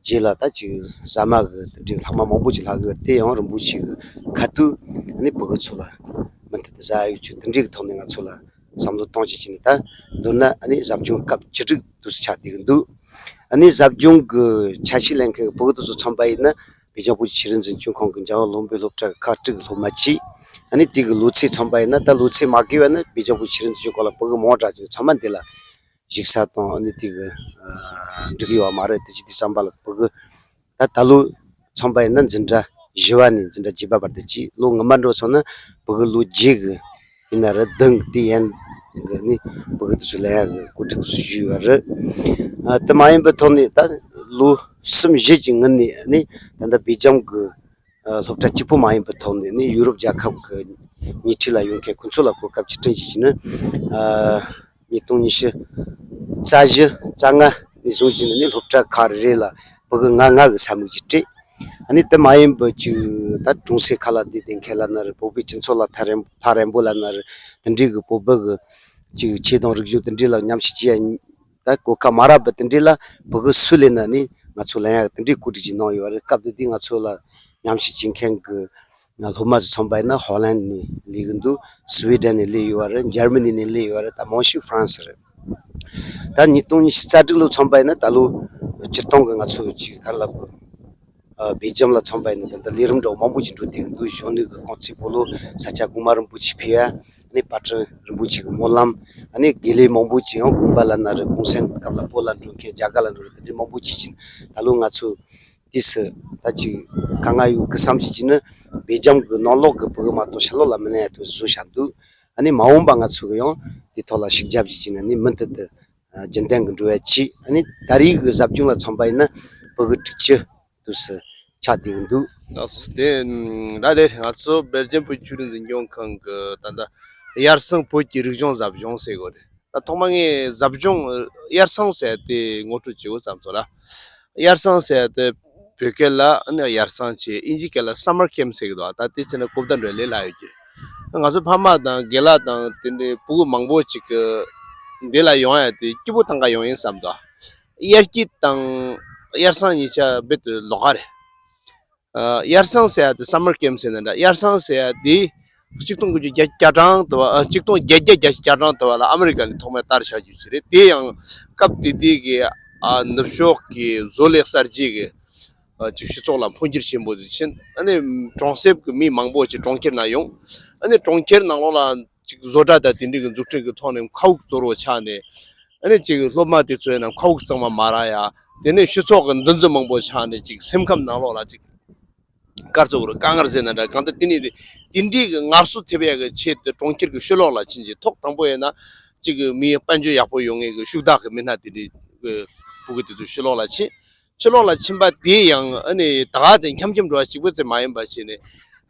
རྗེས་ལ་ད་ཅིག་ཟ་མ་གི་དེ་འདྲའི་ལྷག་མ་མང་པོ་ཅིག་ལྷག་གི་ཡོད་རེད། དེ་ཡང་རིན་པོ་ཆེ་གི་ཁ་ཐུག་ཨ་ནི་ཕྲུ་གུ་ཚོ་ལ་མུ་མཐུད་དུ་ཟ་ཡ་ཡོད་ཆོག་དེ་འདྲའི་གི་ཐོག་ནས་ང་ཚོ་ལ་བསམ་བློ་གཏོང་བྱེད་ཀྱི་ནི་ད་མདོར་ན་ཨ་ནི་ཟབ་སྦྱོང་སྐབས་བཅུ་དྲུག་དུས་སུ་ཆགས་བསྡད་གི་འདུག་ཨ་ནི་ཟབ་སྦྱོང་གི་ཆ་ཤས་ལེན་མཁན་གྱི་ཕྲུ་གུ་དེ་ཚོ་མཚོན་པ་ཡིན་ན་སྦེལ་ཇམ་བོད་ཀྱི་ཆོས་རིག་འཛིན་སྐྱོང་ཁང་གི་འཇམ་དབྱངས་ལྷུན་པོའི་སློབ་གྲྭ་གི་ཁག་དྲུག་གི་སློབ་མ་གཅིག་ཨ་ནི་དེ་གི་ལོ་ཚད་མཚོན་པ་ཡིན་ན་ད་ལོ་ཚད་མ་བརྒལ་བ་ནི་སྦེལ་ཇམ་བོད་ཀྱི་ཆོས་རིག་འཛིན་སྐྱོང་ཁང་ལ་ཕྲུ་གུ་མང་དྲགས་ཅིག་ཚང་མ་འདི་ལ་བཞུགས་ས་དང་ཨ་ནི་དེ་གི་ཨ་འགྲིག་གི་ཡོད་མ་རེད། དེ་ཅི་དེ་བསམ་པ་ལ་ཕྲུ་གུ་ད་ད་ལོ་མཚོན་པ་ཡིན་ན་འཛིན་གྲྭ་བཞི་བ་ནས་འཛིན་གྲྭ་བརྒྱད་པ་བར་དུ་གཅིག་ལོ་སྔོན་མ་འགྲོ་སོང་ན་ཕྲུ་གུ་ལོ་བརྒྱད་གི་ཡིན་ན་རེད། བདུན་གི་དེ་ཡན་གི་ནི་ཕྲུ་གུ་དེ་ཚོ་ལེན་ཡག་གི་གོ་སྒྲིག་དེ་ཚོ་ཞུས་ཡོད་རེད། ཨ་དེ་མ་ཡིན་པའི་ཐོག་ནས་ད་ལོ་གསུམ་བཞི་གི་སྔོན་ནས་ནི་ད་ལྟ་སྦེལ་ཇམ་གི་ཨ་སློབ་གྲྭ་གཅིག་པོ་མ་ཡིན་པའི་ཐོག་ནས་ནི་ཡུ་རོབ་རྒྱལ་ཁབ་ཀྱི་ཉེ་འཁྲིས་ལ་ཡོད་མཁན་ཁོང་ཚོ་ལ་གོ་སྐབས་ཅིག་བསྐྲུན་བྱས་ཀྱི་ནི་ཨ་ཉིས་སྟོང་ཉི་ཤུ་རྩ་བཞི་རྩ་ལྔ་ནས་བཟུང་བྱས་ནས་ནི་སློབ་གྲྭ་ཁག་རེ་རེ་ལ་ཕྲུ་གུ་ལྔ་ལྔ་གི་ས་མིག་ཅིག་སྤྲད། ཨ་ནི་དེ་མ་ཡིན་པའི་ཅིག་ད་གྲོང་གསེབ་ཁག་ལ་བསྡད་བསྡད་མཁན་ལབ་ན་རེད། བོད་པའི་སྤྱི་ཚོགས་ལ་ཐག་རིང་ཐག་རིང་པོ་ལབ་ན་རེད། དེ་འདྲའི་གི་བོད་པ་གི་ཅིག་ཆོས་དང་རིག་གཞུང་དེ་འདྲའི་ལ་ཉམས་ཞིབ་བྱེད་ཡ་ད་གོ་སྐབས་མ་རག་པ་དེ་འདྲའི་ལ་ཕྲུ་གུ་སུ་ལེན་ན་ནི་ང་ཚོ་ལེན་ཡག་དེ་འདྲའི་བཀོད་སྒྲིག་ཅིག་གནང་ཡོད་རེད། སྐབས་དེ་དུས་ང་ཚོ་ལ་ཉམས་ཞིབ་བྱེད་མཁན་གྱི་སློབ་མ་ཚོ་མཚོན་པ་ཡིན་ན་ཧོ་ལན་ནས་སླེབས་ཀྱི་འདུག་སི་ཝི་ཌེན་ནས་སླེབས་ཡོད་རེད། འཇར་མ་ནི་ནས་སླེབས་ཡོད་རེད། ད་མང་ཤོས་ཧྥ་རན་སི་རེད། ད་ཉིས་སྟོང་ཉི་ཤུ་རྩ་དྲུག་ལོ་མཚོན་པ་ཡིན་ན་ད་ལོ་སྤྱིར་བཏང་གི་ང་ཚོ་ཅིག་ག་རེ་ལབ་དགོས། ཨ་སྦེལ་ཇམ་ལ་མཚོན་པ་ཡིན་ན་ད་ལྟ་ལས་རིམ་འདྲ་བོ་མང་པོ་ཅིག་འགྲོ་བསྡད་ཀྱི་འདུག་གཞོན་ནུ་གི་རྐང་རྩེད་སྤོ་ལོ། ས་སྐྱ་གོང་མ་རིན་པོ་ཆེ་ཕེབས་ཡ། ཨ་ནི་དཔལ་སྤྲུལ་རིན་པོ་ཆེ་གི་སྨོན་ལམ། ཨ་ནི་དགེ་ལས་མང་པོ་ཅིག་ཡང་དགོན་པ་ལབ་ན་རེད། གུང་སེང་གི་སྐབས་ལ་བོད་ལ་འགྲོ་མཁན་རྒྱ་གར་ལ་འགྲོ་མཁན་དེ་འདྲའི་མང་པོ་ཅིག་ཅིག་ད་ལོ་ང་ཚོ་དུས་སུ་ད་ཅིག་དཀའ་ངལ་ཡོད་གི་བསམ་གྱི་ཅིག་ནི་སྦེལ་ཇམ་གི་ནང་ལོགས་གི་ཕྲུ་གུ་མ་གཏོགས་ཕྱི་ལོགས་ལ་མི་ལེན་ཡ་དུ་བཟོ་བཞག་འདུག་ཨ་ནི་མ་འོངས་པ་ང་ཚོ་གི་ཡང་དེ་ཐོག་ལ་ཤུགས་རྒྱབ་ཅིག་ཅིག་ནི་ནི་མུ་མཐུད་དུ་རྒྱུན་ལྡན་གྱི་འགྲོ་བའི་ཆེད། ཨ་ནི་ད་རེས་ཀྱི་ཟབ་སྦྱོང་ལ་མཚོན་པ་ཡིན་ན་ཕྲུ་གུ་དྲུག་ཅུ་དུས་སུ་ཆགས་བསྡད་ཀྱི་འདུག་ལགས་སོ། དེ་ད་ལྟ་ང་ཚོ་སྦེལ་ཇམ་བོད་ཀྱི་ཆོས་རིག་འཛིན་སྐྱོང་ཁང་གི་ད་ལྟ་ཡར་སེང་བོད་ཀྱི་རིག་གཞུང་ཟབ་སྦྱོང་ཟེར་གོ་རེད། ད་ཐོག་མ་ངས་ཟབ་སྦྱོང་ཡར་སེང་ཟེར་དེ་ངོ་སྤྲོད་བྱེད་འོ་བསམ་སོང་ལ། ཡར་སེང་ཟེར་དེ་བོད་སྐད་ལ་ནི་ཡར་སེང་བྱས། ཨིན་ཇི་སྐད་ལ་སམ་མར་ཁེམ་ཟེར་གི་འདུག་ད་དེ་ཚེ་ནི་གོ་བརྡ་འགྲོ་ལས་སླ་ཡོད་ཀྱི། ང་ཚོ་ཕ་མ་དང་རྒན་ལགས་དང་དེ་འདྲའི་ཕྲུ་གུ་མང་པོ་ཅིག་གི་འདི་ལ་ཡོང་ཡ་དེ་སྐྱིད་པོ་བཏང་ག་ཡོང་ཡིན་བསམ་འདུག་དབྱར་སྐྱིད་དང་ཡར་སེང་གཉིས་ཆ་རྦད་དེ་ལོགས་ཀ་རེད། ཨ་ཡར་སེང་ཟེར་ཡ་དེ་སམ་མར་ཁེམ་ཟེར་ན་འདྲ། ཡར་སེང་ཟེར་ཡ་དེ་གཅིག་སྟོང་དགུ་བརྒྱ་བརྒྱད་ཅུ་གྱ་གྲངས་དུ་བ། ཨ་གཅིག་སྟོང་བརྒྱད་བརྒྱ་གྱ་གྲངས་དུ་བ་ལ་ཨ་མི་རི་ཀ་ནས་ཐོག་མའི་ལྟར་བཞག་རྒྱུ་ཞིག་རེད། དེ་ཡང་སྐབས་དེ་དུས་ཀྱི་ཨ་ནུབ་ཕྱོགས་ཀྱི་བཟོ་ལས་གསར་བརྗེ་གི་ཨ་ཅིག་སྤྱི་ཚོགས་ལ་འཕོ་འགྱུར་ཆེན་པོ་ཞིག་ཕྱིན། ཨ་ནི་གྲོང་གསེབ་ཀྱི་མི་མང་པོ་ཅིག་གྲོང་ཁྱེར་ནང་ཡོང་། ཨ་ནི་གྲོང་ཁྱེར་ནང་ལོགས་ལ་ཅིག་བཟོ་གྲྭ་དང་དེ་འདྲའི་གི་འཛུགས་སྐྲུན་གྱི་ཐོག་ནས་མཁའ་དབུགས་གཙོ་བོ་ཆགས་ནས། ཨ་ནི་ཅིག་སློབ་མ་དེ་ཚོ་ཡིན་ན་མཁའ་དབུགས་གཙང་མ་མ་རག་ཡ། དེ་ནས་སྤྱི་ཚོགས་ཀྱི་འདུ་འཛི་མང་པོ་ཆགས་ནས་ཅིག་སེམས་ཁམས་ནང་ལོགས་ལ་ཅིག་ དཀར་ཚོགས་རུ་དཀའ་ངལ་ཟེར་ན་འདྲ། གང་ལྟར་དེ་ནི་དེ་འདྲའི་གི་ངལ་གསོ་ཐེབས་ཡག་གི་ཆེད་དུ་གྲོང་ཁྱེར་གྱི་ཕྱི་ལོགས་ལ་ཕྱིན་རྗེས་ཐོག་དང་པོ་ཡིན་ན་གཅིག་གི་མིའི་དཔལ་འབྱོར་ཡག་པོ་ཡོང་ངེས་གི་ཤུགས་དྲག་གི་མི་སྣ་དེ་འདྲའི་གི་ཕྲུ་གུ་དེ་ཚོ་ཕྱི་ལོགས་ལ་ཕྱིན། ཕྱི་ལོགས་ལ་ཕྱིན་པ་དེ་ཡང་ཨ་ནི་ད་ག་ཚོད་འཁྱམ་འཁྱམ་འགྲོ་བ་གཅིག་པུ་ཙམ་མ་ཡིན་པ་བྱས་ནས་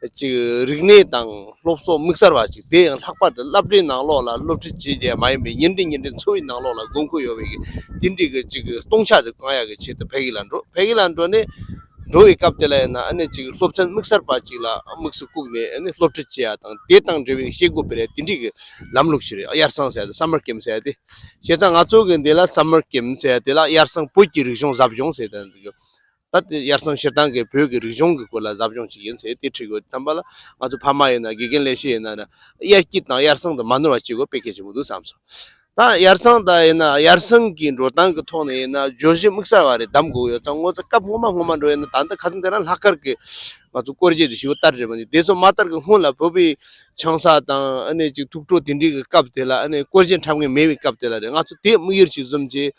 གཅིག་རིག་གནས་དང་སློབ་གསོ་དམིགས་བསལ་བ་གཅིག་དེ་ཡང་ལྷག་པར་དུ་སློབ་གྲྭའི་ནང་ལོགས་ལ་སློབ་ཁྲིད་བྱེད་རྒྱུ་མ་ཡིན་པའི་ཉིན་རེ་ཉིན་རེ་འཚོ་བའི་ནང་ལོགས་ལ་དགོས་མཁོ་ཡོད་པའི་དེ་འདྲའི་གི་གཅིག་གི་སྟོང་ཆ་ཟིག་བསྐང་ཡག་གི་ཆེད་དུ་ཕ་གི་ལ་འགྲོ། ཕ་གི་ལ་འགྲོ་ནས་འགྲོ་བའི་སྐབས་དེ་ལ་ཡིན་ན་ཨ་ནི་གཅིག་སློབ་ཚན་དམིགས་བསལ་པ་གཅིག་ལ་དམིགས་སུ་བཀུག་ནས་ཨ་ནི་སློབ་ཁྲིད་བྱེད་ཡག་དང་དེ་དང་འབྲེལ་བའི་བྱེད་སྒོ་སྤེལ་ཡག་དེ་འདྲའི་གི་ལམ་ལུགས་ཤིག་རེད། དབྱར་གསང་ཟེར་ཡག་དེ་summer camp ཟེར་ཡག་དེ། བྱས་ཙང་ང་ཚོ་གི་འདི་ལ་summer camp ཟེར་ཡག་དེ་ལ་དབྱར་གསང་བོད་ཀྱི་རིག་གཞུང་ཟབ་སྦྱོང་ཟེར་དང་འདི་གི་ད་དེ་དབྱར་གསང་སྤྱིར་བཏང་གི་བོད་ཀྱི་རིག་གཞུང་གི་སྐོར་ལ་ཟབ་སྦྱོང་ཅིག་ཡིན་ཟེར་དེ་ཁྲིད་དགོས། དམ་པ་ལ་ང་ཚོ་ཕ་མ་ཡིན་ན་དགེ་རྒན་ལས་བྱེད་ཡིན་ན་དབྱར་སྐྱིད་དང་དབྱར་གསང་དུ་མ་ནོར་བ་བྱེད་དགོས་དཔེ་གལ་ཆེན་པོ་འདུག་བསམ་སོང་། ད་དབྱར་གསང་ད་ཡིན་ན་དབྱར་གསང་གི་འགྲོ་སྟངས་ཀྱི་ཐོག་ནས་ཡིན་ན་བརྗོད་གཞི་དམིགས་བསལ་བ་རེ་གདམ་དགོས་ཡོད་ཙང་། ངོ་ཚ་སྐབས་སྔོན་མ་སྔོན་མ་འགྲོ་ཡིན་ན་ད་ལྟ་ཁ་སང་དེ་རིང་ལྷག་དཀར་གི་ང་ཚོ་སྐོར་རྗེས་དེ་ཞིག་བསྟར་རེད་མ་གཏོགས་དེ་ཚོ་མ་བསྟར་གི་སྔོན་ལ་བོད་པའི་ཆང་ས་དང་ཨ་ནི་ཅིག་ཐུགས་སྤྲོ་དེ་འདྲའི་གི་སྐབས་དེ་ལ་ཨ་ནི་སྐོར་རྗེས་འཁྲབ་མཁན་མེད་པའི་སྐབས་དེ་ལ་རེད། ང་ཚོ་དེ་དམིགས་ཡུལ་ཞིག་བཟུང་རྗེས་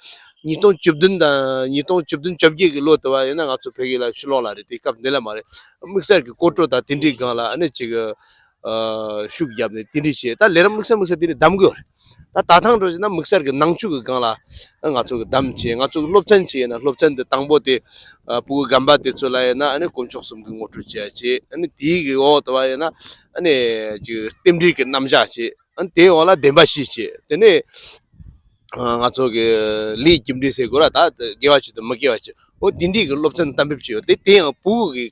ཉིས་སྟོང་བཅུ་བདུན་དང་ཉིས་སྟོང་བཅུ་བདུན་བཅོ་བརྒྱད་ཀྱི་ལོ་དུ་བ་ཡིན་ན་ང་ཚོ་ཕ་གི་ལ་ཕྱི་ལོགས་ལ་རེད། དེ་སྐབས་འདི་ལ་མ་རེད། དམིགས་བསལ་གྱི་སྐོར་བྲོ་དང་དེ་འདྲའི་སྒང་ལ་ཨ་ནི་ཅིག་ཨ་ཤུགས་བརྒྱབ་ནས་དེ་འདྲའི་བྱས། ད་ལས་རིམ་དམིགས་བསལ་དམིགས་བསལ་དེ་འདྲའི་གདམ་དགོས་རེད། ད་ད་ཐེངས་འགྲོ་བྱས་ན་དམིགས་བསལ་གྱི་ནང་ཆོས་ཀྱི་སྒང་ལ་ང་ཚོ་གི་གདམ་བྱས། ང་ཚོ་གི་སློབ་ཚན་བྱས་ན་སློབ་ཚན་དེ་དང་པོ་དེ་ཨ་ཕྲུ་གུ་རྒན་པ་དེ་ཚོ་ལ་ཡིན་ན་ཨ་ནི་དཀོན་མཆོག་གསུམ་གྱི་ངོ་སྤྲོད་བྱས་ཡ་བྱས། ཨ་ནི་དེའི་གི་འོག་དུ་བ་ཡིན་ན་ཨ་ནི་ཅིག་རྟེན་འབྲེལ་གྱི་རྣམ་གཞག་བྱས། ཨ་ནི་དེའི་འོག་ལ་བདེན་པ་བཞི་བྱས། དེ་ནས་ང་ཚོ་གི་ལས་རྒྱུ་འབྲས་ཟེར་དགོས་ར། ད་དགེ་བ་བྱེད་དང་མི་དགེ་བ་བྱེད། འོ་དེ་འདྲའི་གི་སློབ་ཚན་གཏན་འབེབས་བྱས་ཡོད། དེ་དེ་ཡང་ཕྲུ་གུ་གི་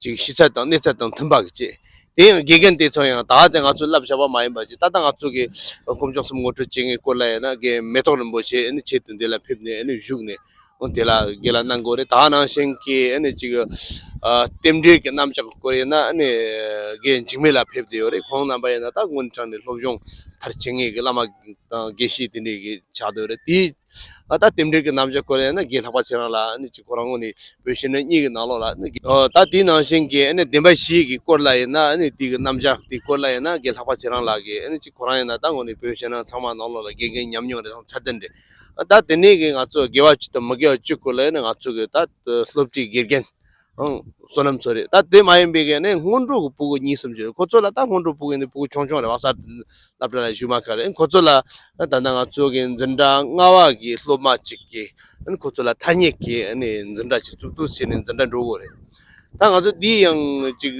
ཅིག་ཤེས་ཚད་དང་གནས་ཚད་དང་མཐུན་པ་གི་བྱས། དེ་ཡང་དགེ་རྒན་དེ་ཚོ་ཡང་ད་ལྟ་ང་ཚོས་བསླབ་བྱ་བ་མ་ཡིན་པ་ཅིག་ད་ལྟ་ང་ཚོ་གི་དཀོན་མཆོག་གསུམ་ངོ་སྤྲོད་བྱེད་མཁན་སྐོར་ལ་ཡིན་ན་དགེ་མེ་ཏོག་རིན་པོ་ཆེ་ཨ་ནི་ཆེད་དུ་འདི་ལ་ཕེབས་ནས་ཨ་ནི་བཞུགས་ནས། འོ་དེ་ལ་དགེ་ལ་གནང་དགོས་རེད། ད་ནང་བཞིན་གྱི་ཨ་ནི་ཅིག་ཨ་རྟེན་འབྲེལ་གྱི་རྣམ་གཞག་སྐོར་ཡིན་ན་ཨ་ནི་དགེ་འཇིགས་མེད་ལགས་ཕེབས་བསྡད་ཡོད་རེད། ཁོང་རྣམ་པ་ཡིན་ན་ད་དངོས་གནས་དྲང་ནས་སློབ་སྦྱོང་མཐར་ཕྱིན་མཁན་གྱི་བླ་མ་དང་དགེ་བཤེས་དེ་འདྲས་ཀྱི་ཆགས་བསྡད་ཡོད་རེད། དེ་ཨ་ད་རྟེན་འབྲེལ་གྱི་རྣམ་གཞག་སྐོར་ཡིན་ན་དགེ་ལྷག་པ་ཚེ་རིང་ལགས་ཨ་ནི་ཅིག་ཁོ་རང་ངོས་ནས་བོད་ཕྱི་ནང་གཉིས་ཀྱི་ནང་ལོགས་ལ་ཨ་ནི་དགེ་ཨ་ད་དེ་ནང་བཞིན་གྱི་ཨ་ནི་བདེན་པ་བཞི་གི་སྐོར་ལ་ཡིན་ན་ཨ་ནི་དེ་གི་རྣམ་གཞག་དེའི་སྐོར་ལ་ཡིན་ན་དགེ་ལྷག་པ་ཚེ་རིང་ལགས་ཀྱིས་ཨ་ནི་ཅིག་ཁོ་རང་ཡིན་ན་ད་ངོས་ནས་བོད་ཕྱི་ནང་ཚང་མ་ནང་ལོགས་ལ་དགེ་རྒན་ཉམས་མྱོང་རེད་དང་ཚད་ལྡན་རེད། ད་དེ་ནས་གི་ང་ཚོ་དགེ་བ་བཅུ་དང་མི་དགེ་བ་བཅུ་སྐོར་ལ་ནི་ང་ཚོ་གི་ད་སློབ་གྲྭའི་དགེ་རྒན་ཨང་བསོད་ནམས་ཚོ་རེད། ད་དེ་མ་ཡིན་པའི་གི་ནི་སྔོན་འགྲོ་གི་ཕྲུ་གུ་གཉིས་གསུམ་ཅིག་ཡོད། ཁོ་ཚོ་ལ་ད་སྔོན་འགྲོ་ཕྲུ་གུ་ཡིན་དུས་ཕྲུ་གུ་ཆུང་ཆུང་རེད། བག་ས་སློབ་གྲྭ་ལ་ཞུགས་མ་ཁ་རེད། ཁོ་ཚོ་ལ་ད་ལྟ་ང་ཚོ་གི་འཛིན་གྲྭ་ལྔ་པ་གི་སློབ་མ་གཅིག་གིས་ཁོ་ཚོ་ལ་ཐ་སྙད་ཀྱི་འཛིན་གྲྭ་ཅིག་བཙུགས་འདུག་ཟེར་ནས་འཛིན་གྲྭ་འགྲོ་དགོས་རེད། ད་ང་ཚོ་འདི་ཡང་ཅིག་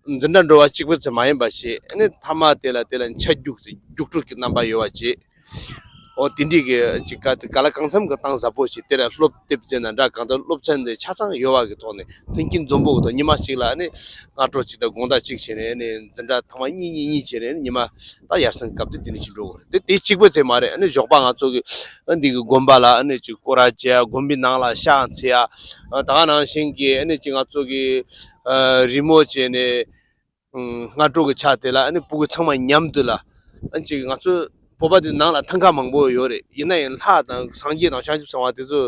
འཛིན་གྲྭ་འགྲོ་བ་གཅིག་པུ་ཙམ་མ་ཡིན་པ་བྱས། ཨ་ནི་མཐའ་མ་དེ་ལ་དེ་ལ་ཆ་རྒྱུགས་རྒྱུགས་སྤྲོད་ཀྱི་རྣམ་པ་ཡོད་པ་བྱས། འོ་དེ་འདྲའི་གི་ཅིག་ག་ག་ལ་གང་འཚམ་གི་གཏིང་ཟབ་པོ་ཞིག་དེ་ལ་སློབ་དེབ་བཙལ་ན་འདྲ། གང་ལྟར་སློབ་ཚན་དེ་ཆ་ཚང་ཡོད་པ་གི་ཐོག་ནས་མཐུན་རྐྱེན་འཛོམས་པོ་གི་ཐོག་ཉི་མ་གཅིག་ལ་ཨ་ནི་སྔ་དྲོ་གཅིག་དང་དགོང་དག་གཅིག་བྱས་ནས་ཨ་ནི་འཛིན་གྲྭ་ཐེངས་མ་གཉིས་གཉིས་གཉིས་བྱས་ནས་ཨ་ནི་ཉི་མ་ད་ཡར་སེང་སྐབས་དེ་དེ་ནས་ཅིག་འགྲོ་དགོས་རེད། དེ་དེ་གཅིག་པུ་ཚད་མ་རེད། ཨ་ནི་ཞོགས་པ་ང་ཚོ་གི་ཨ་འདི་གི་དགོན་པ་ལ་ཨ་ནི་ཅིག་སྐོར་ར་བྱེད་ཡ། དགོན་པའི་ནང་ལ་ཕྱག་འཚལ་ཡ། ཨ་ད་ག་ནང་བཞིན་གྱི་ཨ་ནི་ཅིག་ང་ཚོ་གི་ཨ་རི་མོ་བྱས་ནས། ཨང་སྔ་དྲོ་གི་ཆ་དེ་ལ་ཨ་ནི་ཕྲུ་གུ་ཚང་མ་མཉམ་དུ་ལ་ཨ་ཅིག་ང་ཚོ་བོད་པ་དེ་ནང་ལ་ཐང་ཀ་མང་པོ་ཡོད་རེད། ཡིན་ན་ཡང་ལྷ་དང་སངས་རྒྱས་དང་བྱང་ཆུབ་སེམས་དཔའ་དེ་ཚོ་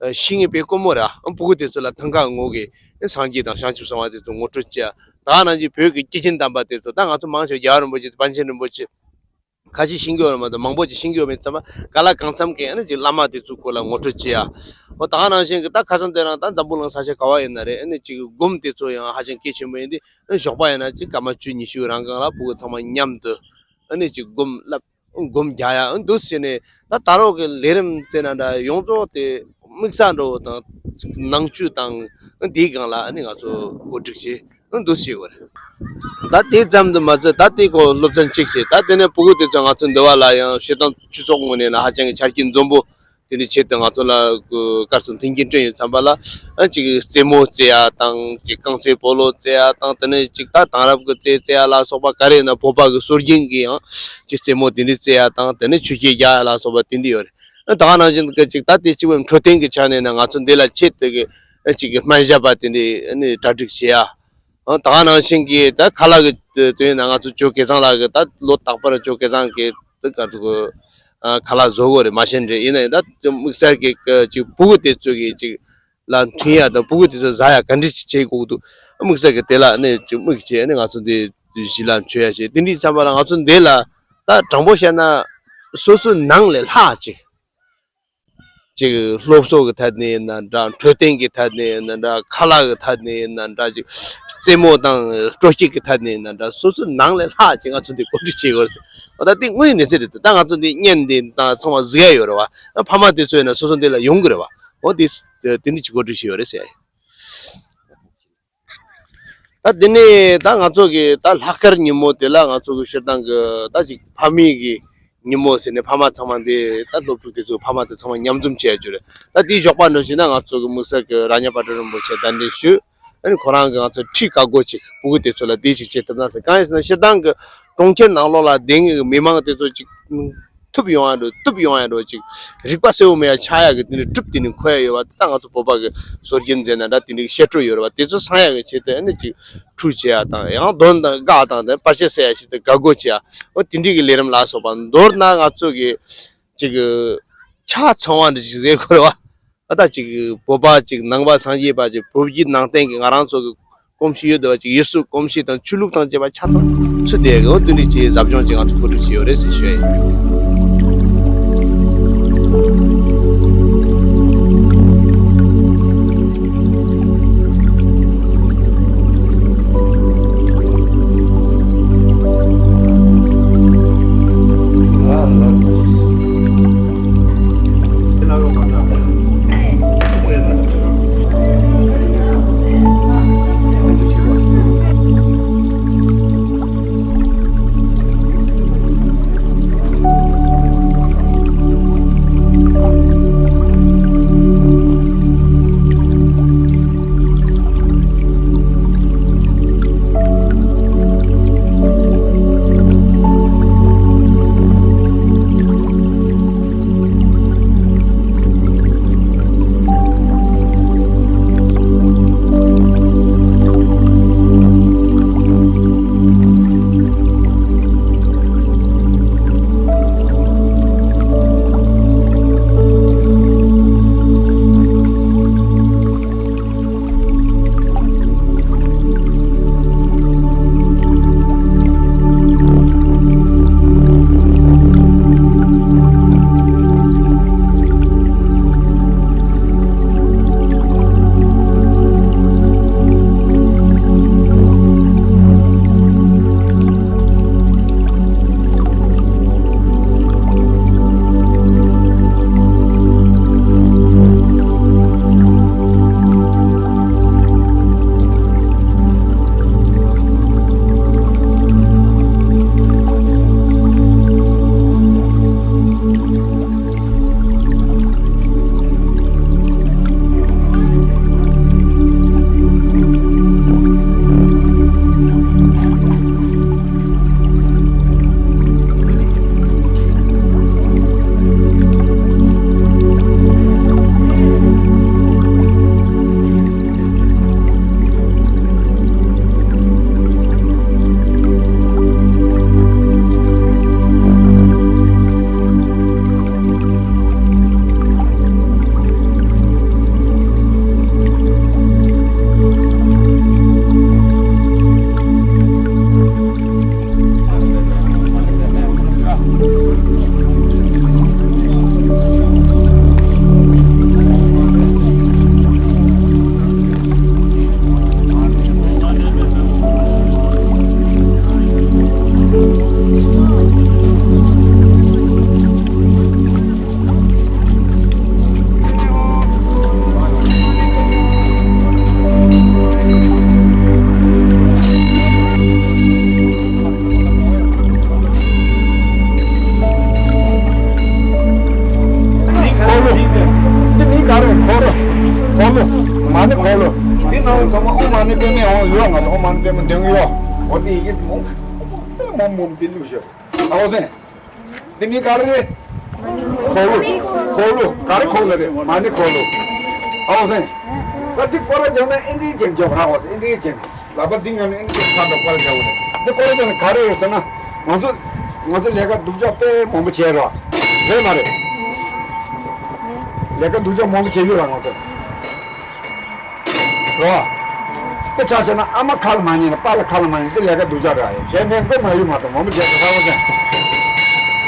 ཨ་ཤེས་ངེས་པའི་དཀོན་མོ་རེད། ཨ་ཕྲུ་གུ་དེ་ཚོ་ལ་ཐང་ཀ་ངོ་གི་ཨ་སངས་རྒྱས་དང་བྱང་ཆུབ་སེམས་དཔའ་དེ་ཚོ་ངོ་སྤྲོད་བྱས། ད་ནང་བཞིན་བོད་ཀྱི་སྐྱེས་ཆེན་དམ་པ་དེ་ཚོ་ད་ང་ཚོ་མང་ཆེ་རྒྱལ་བ་རིན་པོ་ཆེ་དང་པཎ་ཆེན་རིན་པོ་ཆེ་ཁ་ཤས་ཤེས་ཀྱི་ཡོད་རེད་མ་གཏོགས་མང་པོ་ཅིག་ཤེས་ཀྱི་ཡོད་མེད་ཙམ་པ། ག་ལ་གང་འཚམ་གྱི་ཨ་ནི་ཅིག་བླ་མ་དེ་ཚོའི་སྐོར་ལ་ངོ་སྤྲོད་བྱེད་ཡ། འོ་ད་ག་ནང་བཞིན་གྱི་ད་ཁ་སང་དེ་རིང་ད་འཛམ་བུ་གླིང་ས་ཆ་ག་བ་ཡིན་ན་རེད། ཨ་ནི་ཅིག་སྒོམ་དེ་ཚོ་ཡང་ཧ་ཅང་གལ་ཆེན་པོ་ཡིན་དུས། ཨ་ཞོགས་པ་ཡིན་ན་ཅིག་སྐར་མ་བཅུ་ཉི་ཤུ་རང་སྒང་ལ་ཕྲུ་གུ་ཚང་མ་མཉམ་དུ་ཨ་ནི་ཅིག་སྒོམ་བསླབ། སྒོམ་རྒྱག་ཡ་ཨ་འདུག་བྱས་ནས་ད་ད་རོགས་ཀྱི་ལས་རིམ་བཙལ་ན་འདྲ། ཡོངས་རྫོགས་དེ་དམིགས་བསལ་འགྲོ་དང་ནང་ཆོས་དང་ཨ་འདིའི་སྒང་ལ་ཨ་ནི་ང་ཚོ་གོ་སྒྲིག་བྱས་ཨ་འདུག་བྱས་ཡོད་རེད། ད་དེ་ཙམ་དུ་མ་ཟད་ད་དེ་ཁོ་སློབ་ཚན་གཅིག་བྱས། ད་དེ་ནས་ཕྲུ་གུ་དེ་ཚོ་ང་ཚོ་འདི་བ་ལ་ཡང་སྤྱིར་བཏང་སྤྱི་ཚོགས་ངོས་ནས་ན་ཧ་ཅང་གི་ཆ་རྐྱེན་འཛོམས་པོ། དེ་ནི་ཆེད་དུ་ང་ཚོ་ལ་གི་སྐར་ཚོགས་མཐུན་རྐྱེན་བསྐྲུན་ཡོད་ཙམ་པ་ལ། ཨ་ཅིག་རྩེད་མོ་རྩེ་ཡ་དང་ཅིག་རྐང་རྩེད་སྤོ་ལོ་རྩེ་ཡ་དང་། དེ་ནས་ཅིག་ད་དེང་རབས་ཀྱི་རྩེད་རྩེ་ཡ་ལ་སོགས་པ་ག་རེ་ཡིན་ན་བོད་པ་གི་སྲོལ་རྒྱུན་གྱི་ཡང་ཅིག་རྩེད་མོ་དེ་འདྲ་རྩེ་ཡ་དང་། དེ་ནས་ཆུ་སྐྱེས་རྒྱག་ཡ་ལ་སོགས་པ་དེ་འདྲ་ཡོད་རེད། ཨ་ད་ག་ནང་བཞིན་གྱི་ཅིག་ད་དེ་གཅིག་པུ་འཕྲོད་བསྟེན་གྱི་ཆ་ནས་ན་ང་ཚོ་འདི་ལ་ཆེད་དུ་གི་ཨ་ཅིག་གི་སྨན་ཞབས་པ་དེ་འདྲ་ཨ་ནི་གྲ་སྒྲིག་བྱེད་ཡ། ཨ་ད་ག་ནང་བཞིན་གྱི་ད་ཁ་ལག་གི་དོན་ན་ང་ཚོ་ཇོ་སྐལ་བཟང་ལགས་ཀྱིས་ད་ལོ་རྟག་པར་ཇོ་སྐལ་བཟང་གིས་ད་ག་ཚོད་ཨ་ཁ་ལག་བཟོ་གི་ཡོད་རེད། མ་ཤེས་རེད། ཡིན་ན་ཡང་ད་དམིགས་བསལ་གྱི་ཅིག་ཕྲུ་གུ་དེ་ཚོ་གི་ཅིག་ལ་མཐུན་ཡ་དང་ཕྲུ་གུ་དེ་ཚོ་ཟ་ཡ་ག་འདྲ་ཅིག་བྱེད་དགོས་འདུག་དམིགས་བསལ་གྱི་དེ་ལ་ནི་ཅིག་དམིགས་བྱས་ནི་ང་ཚོ་འདི་གཞི་ལ་མཆོད་ཡ་བྱས། དེ་འདྲའི་ཙམ་པ་ལ་ང་ཚོ་འདི་ལ་ད་དྲང་པོ་བཤད་ན་སོ་སོའི་ནང་ལས་ལྷག་ཅིག་ཅིག་སློབ་གསོ་གི་ཐད་ནས་ཡིན་ན་འདྲ། འཕྲོད་བསྟེན་གྱི་ཐད་ནས་ཡིན་ན་འདྲ། ཁ་ལག་གི་ཐད་ནས་ཡིན་ན་འདྲ། ཅིག་རྩེད་མོ་དང་སྤྲོ་སྐྱིད་ཀྱི་ཐད་ནས་ཡིན་ན་འདྲ། སོ་སོའི་ནང་ལས་ལྷག་ཅིག་ང་ཚོ་འདི་གོ་སྒྲིག་བྱེད་དགོས་རེད་ཟེར། འོ་ད་འདི་དངོས་ཡོད་གནས་ཚུལ་རེད། ད་ང་ཚོ་འདི་བརྙན་འདི་དང་ཚང་མ་གཟིགས་ཡ་ཡོད་རེད་བ། ཕ་མ་དེ་ཚོ་ཡིན་ན་སོ་སོ་འདི་ལ་ཡོང་གི་རེད་བ། འོ་འདི་དེ་འདྲ་ཅིག་གོ་སྒྲིག་བྱས་ཡོད་རེད་ཟེར་ཡ་ཡིན། ད་དེ་ནས་ད་ང་ཚོ་གི་ད་ལྷག་དཀར་ཉིན་མོ་དེ་ལ་ང་ཚོ་གི་སྤྱིར་བཏང་གི་ད་ཅིག་ཕ་མའི་གི་ཉིན་མོ་ཟེར་ནས་ཕ་མ་ཚང་མ་འདི་ད་སློབ་ཕྲུག་དེ་ཚོ་ཕ་མ་དེ་ཚང་མ་མཉམ་འཛོམས་བྱས་ཡོད་རེད། ད་དེའི་ཞོགས་པ་འགྲོ་བྱས་ན་ང་ཚོ་གི་དམིགས་བསལ་གི་རཱ་ཉ་པ་ཊ་རིན་པོ་ཆེ་གདན་འདྲེན་ཞུས། ཨ་ནི་ཁོ་རང་གི་ང་ཚོ་ཁྲིད་བཀའ་བསྒོ་ཅིག་ཕྲུ་གུ་དེ་ཚོ་ལ་དེ་ཅིག་བྱེད་ཐུབ་ན་ཟེར། གང་ཡིན་ཟེར་ན་སྤྱིར་བཏང་གི་གྲོང་ཁྱེར་ནང་ལོགས་ལ་བསྡད་མཁན་གི་མི་མང་དེ་ཚོ་ཅིག་ཐུབ་ཡོང་ཡ་འགྲོ། ཐུབ་ཡོང་ཡ་འགྲོ། ཅིག་རིག་པ་གསལ་བོ་མེད་ཡ་ཆགས་ཡ་གི་དེ་འདྲའི་གྲུབ་དེ་ནི་འཁོར་ཡ་ཡོད་པ། དེ་ད་ང་ཚོ་བོད་པ་གི་སྲོལ་རྒྱུན་ཟེར་ན་འདྲ། དེ་འདྲའི་བཤད་སྲོལ་ཡོད་རེད་པ། དེ་ཚོ་སངས་ཡ་གི་ཆེད་དུ་ཨ་ནི་ཅིག་ཁྲུས་བྱེད་ཡ་དང་། ཡང་གདོན་དང་བཀའ་དང་དེ་བར་ཆད་སེལ་ཡ་ཆེད་དུ་བཀའ་བསྒོ་བྱེད་ཡ། འོ་དེ་འདྲའི་གི་ལས་རིམ་ལ་སོགས་པ། མདོར་ན་ང་ཚོ་གི་ཅིག་ཆ་ཚང་བ་འདྲ་ཞིག་ཟེར་དགོས་རེད་བ། ཨ་ད་ཅིག་བོད་པ་ཅིག་ནང་པ་སངས་རྒྱས་པ་ཅིག་བོད་བརྒྱུད་ནང་བསྟན་གྱི་ང་རང་ཚོ་གི་གོམས་གཤིས་ཡོད་བསྡད་པ་ཅིག་ཡུལ་སྲོལ་གོམས་གཤིས་དང་ཆོས་ལུགས་དང་བཅས་པ་ཆ་ཚང་ཚུད་བསྡད་ཡོད། དེ་འདྲ་ཅིག་ཟབ་སྦྱོང་ཅིག་ང་ཚོ་གོ་སྒྲིག་བྱས་ཡོད་རེད་ཟེར་ཞུ་ཡ་ཡིན། འཁོར་ལོ། འདི་མིང་ག་རེ། འཁོར་ལོ། འཁོར་ལོ། མ་ཎི་འཁོར་ལོ། འདི་ནང་ཚང་མ་ཨོཾ་མ་ཎི་པདྨེ་ཧཱུྃ་ཡོད། ང་ཚོ་ཨོཾ་མ་ཎི་པདྨེ་འདོན་གྱི་ཡོད། འོ་དེ་ཡི་གེ་མོ་མོ་མོ་འདི་འདུག་ཤོག་ཨ་ཧོ་སེ། འདི་མིང་ག་རེ་རེད། འཁོར་ལོ། འཁོར་ལོ། ག་རེ་འཁོར་ལོ་རེད། མ་ཎི་འཁོར་ལོ། ཨ་ཧོ་སེ། ད་འདི་སྐོར་ར་བྱས་ན་ཨེ་འདྲའི་ཅན་འཇོག་ར་བ་སེ། ཨེ་འདྲའི་ཅན། ལག་པ་འདི་ངོས་ནས་ཨེ་འདྲའི་ཚར་དང་སྐོར་ར་བྱ་བ་རེད། འདི་སྐོར་ར་བྱས་ན་ག་རེ་ཡོད་ཟེར་ན། ང་ཚོ་ང་ཚོ་ལས་ཀ་སྡུག་ཅག་དཔེ་མང་པོ་བྱས་ར། རེད་མ་རེད། ལས་ཀ་སྡུག་ཅག་མང་པོ་བྱས་ཡོད་ར་ང་ཚོ། རོ། དེ་ཆ་བཞག་ན་ཨ་མ་ཁ་ལ་མ་ཉན་ན་པཱ་ལགས་ཁ་ལ་མ་ཉན། དེ་ལས་ཀ་སྡུག་ཅག་རེད་ཨ། ཡ་གཞན་ནས་མགོ་མ་ཡུ་མ་གཏོགས་མང་པོ་བྱས་ས་ཧ་གོ་ཟེར།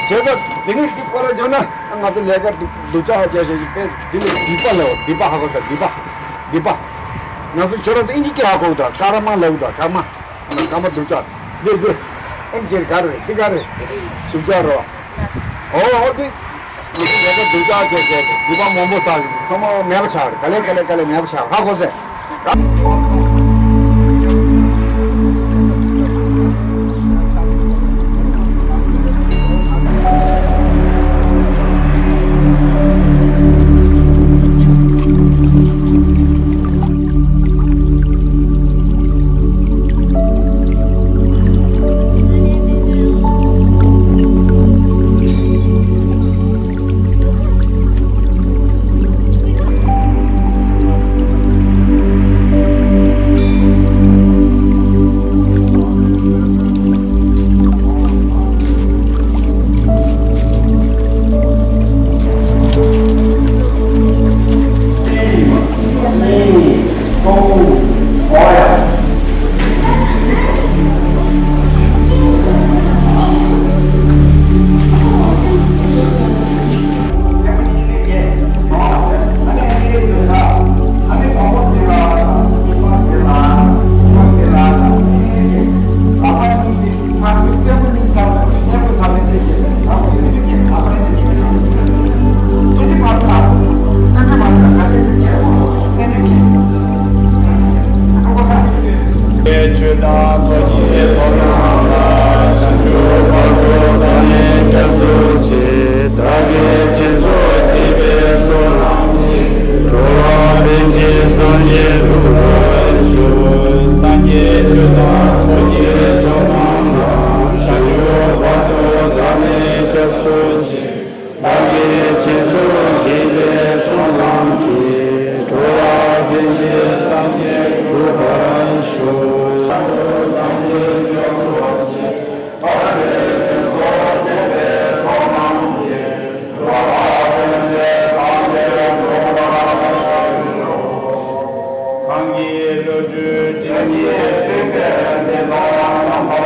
བྱས་ཙང་དེ་ནས་དེ་སྐོར་ར་བྱུང་ན་ ང་ཚོ་ལས་ཀ་སྡུག་སྡུག་ཅག་བྱས་བྱས་ཀྱི་དཔེ་འདི་ལ་སྡིག་པ་ལབ། སྡིག་པ་ཧ་གོ་ས། སྡིག་པ། སྡིག་པ། ང་ཚོ་ཁྱོད་རང་ཚོ་ཨིན་ཇི་སྐད་ཧ་གོ་གི་འདུག་ཀརྨ་ལབ་གི་འདུག་ཀརྨ། ཀརྨ་སྡུག་ཅག་འདི་འདི། ཨིན་ཇིར་ག་རེ་རེད། འདི་ག་རེ་རེད། སྡུག་ཅག་རེད་བ། ཨོ་ཨོ་འདི། ང་ཚོ་ལས་ཀ་སྡུག་ཅག་བྱས་བྱས་ཀྱི་སྡིག་པ་མང་པོ་བསགས་ཀྱི་ཚང་མ་མེད་པ་ཆགས་རེད། ག་ལེ་ག་ལེ་ག་ལེ་མེད་པ་ཆགས་ཧ་གོ་སོང་། ཆོས་དང་ཚོགས་ཀྱི་ཚོགས་རྣམས་ལ། བྱང་ཆུབ་བར་དུ་བདག་ནི་སྐྱབས་སུ་མཆི། བདག་གིས་སྦྱིན་སོགས་བགྱིས་པའི་ཚོགས་རྣམས་ཀྱིས། འགྲོ་བ་ཕན་ཕྱིར་སངས་རྒྱས་འགྲུབ་པར་ཤོག་སངས་རྒྱས་ཆོས་དང་ཚོགས་ཀྱི་མཆོག་རྣམས་ལ། བྱང་ཆུབ་བར་དུ་བདག་ནི་སྐྱབས་སུ་མཆི། བདག་གིས་སྦྱིན་སོགས་བགྱིས་པའི་ཚོགས་རྣམས་ཀྱིས། འགྲོ་བ་ཕན་ཕྱིར་སངས་རྒྱས་འགྲུབ་པར་ཤོག་གང་གིས་བློ་གྲོས་སྒྲིབ་གཉིས་སྤོང་བའི། འདི་དག་རྣམ་པར་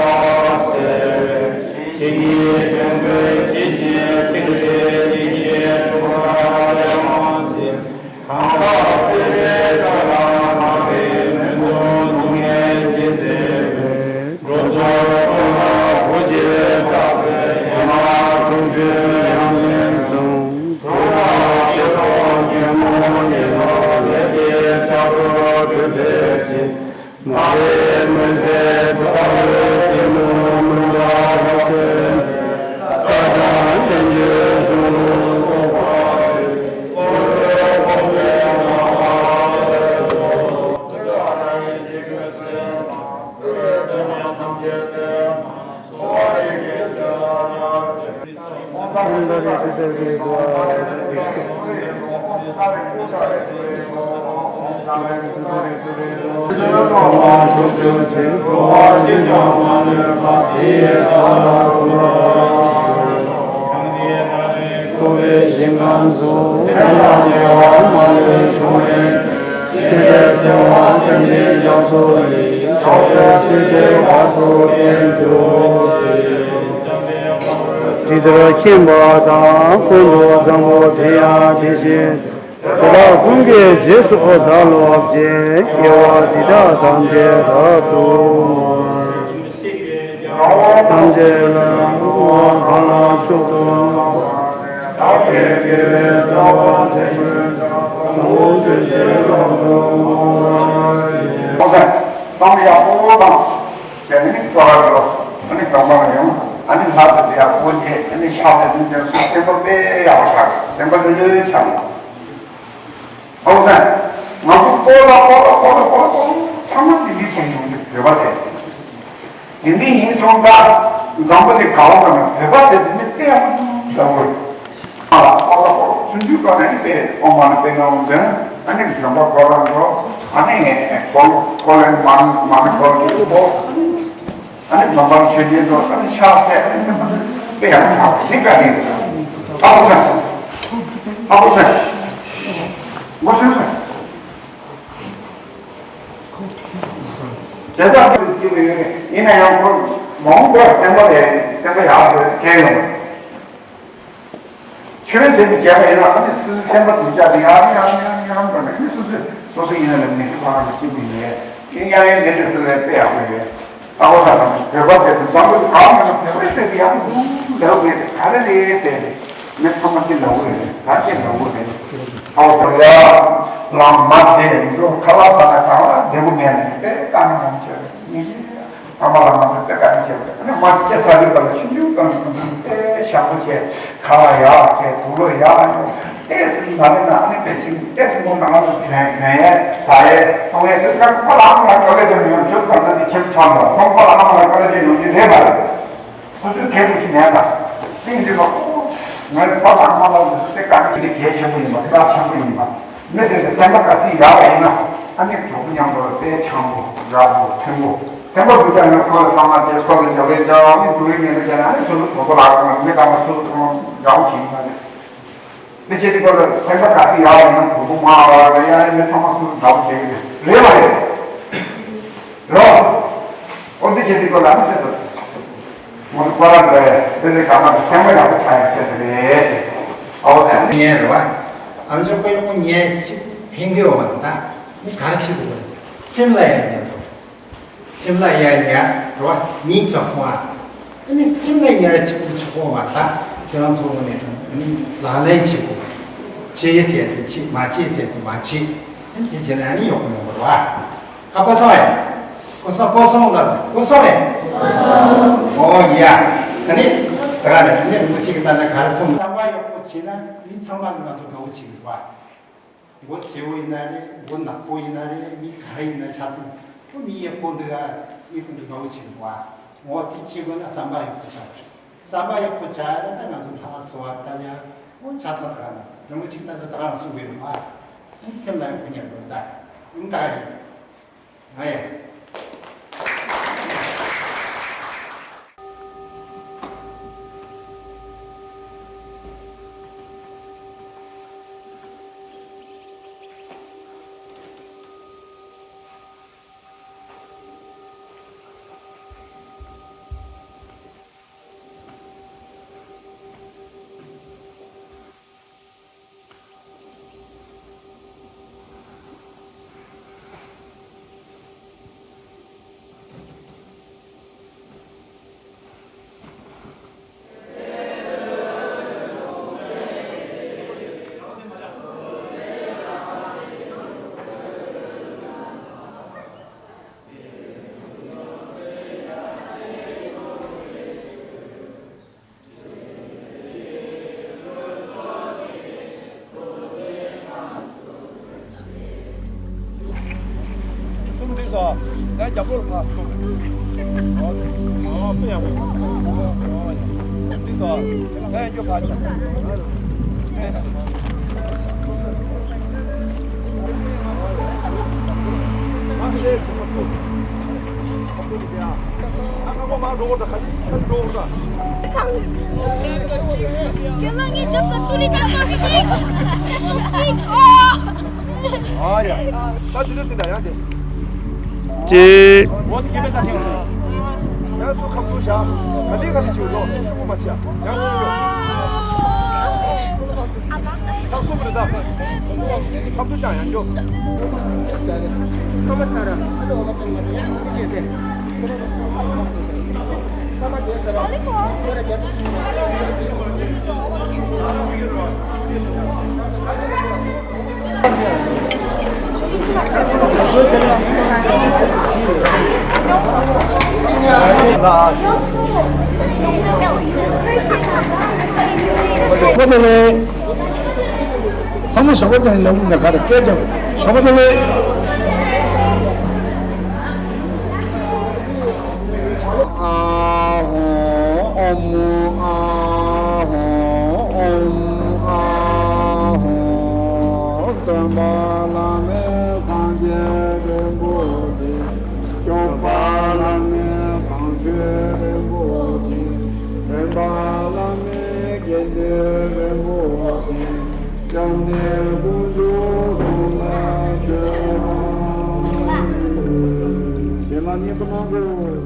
སེལ་བའི། ཇི་སྙེད་དོན་ཀུན་ཇི་བཞིན་ཚིག་རེ་ཉིད་ཀྱིས། ཐུགས་ཀར་ཡར་ལ་ཕྱག་འཚལ་ལོ། གང་དག་སྲིད་པའི་མཐའ་ལ་རག་པའི། ངན་སོང་སྡུག་བསྔལ་འཇིགས་སེལ་བའི། འགྲོ་ཚོགས་ཀུན་ལ་བུ་གཅིག་བཏགས་པའི། ཡན་ལག་དྲུག་ཅུའི་དབྱངས་ལས་གསུངས། གྲུབ་པ་ཆོས་མཆོག་ཉོན་མོངས་ཉིད་ལ། ལས་ཀྱི་ཆར་གཏོགས་སྤྲོས་བྲལ་ཅིང་། མ་རིག་མུན་སེལ་ལྟ་བའི། གཏི་མུག་མུན་པ་སེལ་བའི། བཀའ་དང་བསྟན་བཅོས་གཞུང་ལུགས་རྟོགས་པ་ཡི། ལྷུན་གྲུབ་གོང་འཕེལ་ལ་ཕྱག་འཚལ་ལོ། ཇི་ལྟར་མཁྱེན་པ་དང་། ཀུན་ཏུ་བཟང་པོ་དེ་ཡང་དེ་བཞིན། དེ་དག་ཀུན་གྱི་རྗེས་སུ་བདག་སློབ་ཅིང་། དགེ་བ་འདི་དག་ཐམས་ཅད་རབ་ཏུ་བསྔོ་བ། ཐམས་ཅད་ལ་གང་ལ་མཆོག་ཏུ་བསྔགས་པ། བདག་གི་དགེ་བའི་རྩ་བ་དེ་ཉིད་ཀྱང་། དང་པོ་ཆོས་ཀྱི་རབ་ཏུ་བསྔོ་བ་ཡི། བསམ་ཡག་པོ་དང་། ཟེར་ནས་ནི་གཙོ་བོ་རེད། ཨ་ནི་གང་མང་ཡང་ཨ་ནི་ལྷ་དང་ཟེར་ཡག་པོ་ཡེ། ཨ་ནི་ཤག་ཟེར་ནི་དེ་ཚོ་སེམས་པ་དཔེ་ཡག་པོ་ཆགས། སེམས་པ་ལྷོད་ལྷོད་ཆགས། ཨོ་ཟེར། ང་ཚོ་སྤོ་ལགས་སྤོ་ལགས་སྤོ་ལགས་སྤོ་ལགས་སྤོ་ལགས་ཚང་མ་དེ་འདྲ་བྱས་ཡོང་གི། བོད་པ་ཟེར་དེ་འདྲ་ཡིན་སོང་ཙང་། འཛམ་བུ་གླིང་ག་བ་བ་ན་བོད་པ་ཟེར་དེ་ནི་དཔེ་ཡག་པོ་འདྲ་བོ་རེད། ཨ་ལ་ཨ་ལ་ཨོ་ཆུང་ཆུང་སྐབས་ནས་དཔེ་ཨོ་མ་ན་དཔེ་ནང་དོན། ཨ་ནི་གཞོན་པ་ཁོ་རང་ཚོ་ཨ་ནི་ཀོ་ཀོ་ལན་མ་ན་མ་ན་ཀོ་ལན་གྱི་ཨོ། ཨ་ནི་ལམ་བར་ཆོས་རྒྱལ་ཚོ་ཨ་ནི་ཕྱག་འཚལ། ཨ་ནི་སེམས་པ་དཔེ་ཡག་ཆགས་པ་འདི་ག་ནས་ཨ་ཁུ་ཚ། ཨ་ཁུ་ཚ། ངོ་ཤེས་སོང་། བྱས་ཙང་དེ་ཅི་ཡིན་ན་ཡང་ཁོ་མ་འོངས་པར་སེམས་པ་ལས་སེམས་པ་ཡག་པོ་ཁེལ་ཡོང་། ཆོས་ཟེར་ནས་བྱས་པ་ཡིན་ན་ཨ་ནི་སོ་སོའི་སེམས་པ་དུ་བཅག་སྟེ་ཡང་ཡང་ཡང་ཡང་འགྲོ་ནས་ཨ་ནི་སོ་སོས་སོ་སོ་ཡིན་ན་ལ་མི་ཚེ་ཕ་རང་གི་སྐྱིད་པོ་ཡིན་ཡིན་ཡང་ཡང་འདི་འདྲ་ཚོ་ལས་དཔེ་ཡག་པོ་ཡོད། ཨ་ཁོ་ས་དང་བོད་པ་ཟེར་དུས་འཛམ་བུ་གང་ཡང་བོད་པ་ཟེར་དུས་ཡང་ལ་བོད་ག་རེ་རེད་ཟེར་ནས་མི་ཚང་མ་སྐྱིད་ལ་བོ་རེད་ད་སྐྱིད་ལ་བོ་རེད། ཨ་ཁོ་ས་ཡ་ལང་མ་དེ་འགྲོ་ཁ་བ་ས་ན་གང་ལ་བདེ་པོ་མེད་ནས་དཔེ་གཏམ་མང་ཆེ་རེད། ཨ་མ་ལ་མ་ཟེར་ཏེ་བཀའ་དྲིན་ཆེ་བ་རེད། ཨ་ནི་མ་སྐྱེ་ཚར་རིག་པ་ལ་ཆུང་ཆུང་གང་གང་གང་དེ་ཞང་པོ་བྱས་ཁ་ལ་ཡག་བྱས་དུག་ལོག་ཡག་ཡོང་ཏེ་སི་ནང་ལ་ན་ཨ་ནི་པེ་ཅིང་ཏེ་སི་མོ་ནང་ལ་གྱོན་གྱོན་ཡས་ཟ་ཡས་གཏོང་ཡས་དེ་ཀ་ཁོ་ལ་ཨ་མ་ལ་དཀའ་ལས་ཀྱང་མི་ཡོང་ཆོས་གང་ལྟར་དེ་ཁྱེད་ཚང་ལ་ཁོང་ཁོ་ལ་ཨ་མ་ལ་དཀའ་ལས་ཀྱང་ཡོང་གི་རེད་པ། སོ་སོའི་སྐད་དུ་ཅི་ནས་ད་སྲིད་འདི་ལ་ཁོ་ངའི་ཕ་དང་མ་ལ་དེ་ཀ་ནི་གལ་ཆེན་པོ་ཡིན་པ་རླབས་ཆེན་པོ་ཡིན་པ། མི་ཟེར་ཏེ་སེམས་པ་ག་ཚིག་ཡག་པ་ཡིན་ན་ཨ་ནི་གྲོགས་པོ་མཉམ་དུ་དཔེ་འཆམ་པོ་རག་པོ་མཐུན་པོ་སེམས་པ་འདུག་ཀྱང་ཡང་ཁོ་ལ་བསམ་ན་དེ་ཁོ་ལ་འཇོག་པའི་འཇོག་ནི་འདུག་རིགས་ངན་ལ་བྱས་ན་ཨ་ནི་སོ་སོ་གྲོགས་པོ་རག་པོ་མི་དང་མ་སོ་སོ་ཁོང་འདྲ་བོ་ཞིག་ཡིན་པ་ནི། མི་བྱེད་དུས་ཁོ་ལ་སེམས་པ་ག་ཚིག་ཡག་པ་ཡིན་ན་གྲོགས་པོ་མང་བ་རེད་ཡང་མི་ཚང་མ་སོ་སོ་འདྲ་བོ་བྱེད་ཀྱི་རེད་རེད་པ་རེད། རེད་པ། ཨོ་འདི་བྱེད་དུས་ཁོ་ལ་ཨ་ནི་དེ་ཚོ། མོ་ཁོ་རང་གི་དེ་ནི་གང་ལ་སེམས་པ་ཡག་པོ་ཆགས་ཡག་ཆེད་དུ་རེད། ཨོ་ད་ངས་རེད་བ། ཨ་མཆོག་པ་ཡག་པོ་ངས་ཅིག་ཕན་གི་ཡོད་མ་རེད་ད། ནི་ག་རེ་བྱེད་དགོས་རེད། སེམས་ལ་ཡ་ཉར་དགོས། སེམས་ལ་ཡ་ཉར་རེད་བ། ཉིད་ཆགས་སོང་ཨ། ཨ་ནི་སེམས་ལ་ཉར་ཅིག་པོ་ཆགས་པོ་མ་རེད་ད། ཁྱེད་རང་ཚོ་ངོ་ནས་དང་ཨ་ནི་ལག་ལེན་བྱེད་དགོས། བྱེད་ཟེར་དེ་བྱེད་མ་བྱེད་ཟེར་དེ་མ་བྱེད། ཨ་ནི་དེ་བྱས་ན་ཨ་ནི་ཡག་པོ་ཡོང་གི་རེད་བ། ཨ་གོ་སོང་ཨེ། གོ་སོང་གོ་སོང་ལ་གོ་སོང་ཨེ། ཨོ་ཡ། ཨ་ནི་ད་ག་ནས་ཨ་ནི་རིན་པོ་ཆེ་གི་ལྟ་ན་ག་རེ་གསུངས། བསམ་པ་ཡག་པོ་བྱས་ན་མི་ཚང་མ་གི་ང་ཚོ་དགའ་བོ་བྱེད་ཀྱི་རེད་བ། མགོ་སེར་པོ་ཡིན་ན་རེད། མགོ་ནག་པོ་ཡིན་ན་རེད། མི་ག་རེ་ཡིན་ན་ཆ་ཚང་ཁོ་མི་ཡག་པོ་འདུག་ཨ། མི་ཁོ་འདུག་དགའ་བོ་བྱེད་ཀྱི་རེད་བ། འོ་དེ་བྱེད་དགོས་ན་བསམ་པ་ཡག་པོ་བྱ་དགོས། བསམ་པ་ཡག་པོ་བྱ་ཡ་ན་ད་ང་ཚོ་ལྷ་གསོལ་བ་བཏབ་ཡ་འོ་ཆ་ཚང་ད་ག་ན་རིན་པོ་ཆེ་ད་ད་ག་རང་གསུངས་པའི་མ། ཨིན་སེམས་ལ་ཡག་པོ་ཉར་དགོས་ད། ཨིན་ད་ཡིན། ང་ཡིན། གསུམ་འགྲིག་སོང་། ཡང་རྒྱབ་ལོགས་ལ་ཕར་གསུམ། འགྲིག་སོང་། ཡང་རྒྱབ་ཕར། ཅེ། ཚང་མ་ཞོགས་པ་དེ་ནས་ལམ་ལུགས་ནས་ག་རེ་སྐད་ཆ་ཞོགས་པ་དེ་ནས། ཨ་ཧོ་ཨོམ་ཨ་ཧོ་ཨོམ་ཨ་ཧོ། སྟོན་པ་བླ་མེད་སངས་རྒྱས་རིན་པོ་ཆེ། སྐྱོབ་པ་བླ་མེད་དམ་ཆོས་རིན་པོ་ཆེ། འདྲེན་པ་བླ་མེད་དགེ་འདུན་རིན་པོ་ཆེ། སྐྱབས་གནས་དཀོན་མཆོག་གསུམ་ལ་མཆོད་པ། ཞལ་ལག་མཉེས་པོ་གནང་དགོས།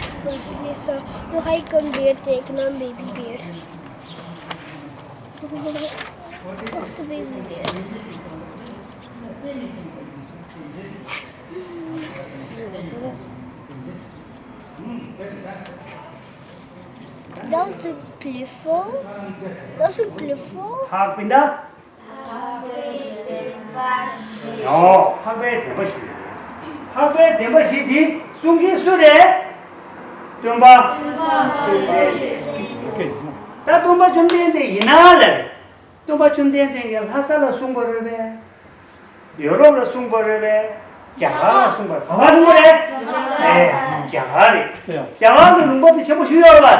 What's this? Uh, you hide come bear, take na baby bear. What's the baby bear? That's the clifford. That's the clifford. ཧ་པིན་ད། ཡོ། འཕགས་པའི་བདེན་པ་བཞི། འཕགས་པའི་བདེན་པ་བཞི་འདི་གསུང་མཁན་སུ་རེད། སྟོན་པ། ད་སྟོན་པ་བཅོམ་ལྡན་འདས་ཡིན་ན་ལབ། སྟོན་པ་བཅོམ་ལྡན་འདས་ཀྱིས་ལྷ་ས་ལ་གསུངས་པ་རེད་པས། ཡོ་རོབ་ལ་གསུངས་པ་རེད་པས། རྒྱ་གར་ལ་གསུངས་པ་རེད། ག་པར་གསུངས་པ་རེད། ཨེ། རྒྱ་གར་རེད། རྒྱ་གར་གྱི་ལུང་པ་དེ་ཆེན་པོ་ཞིག་ཡོད་རེད་པ།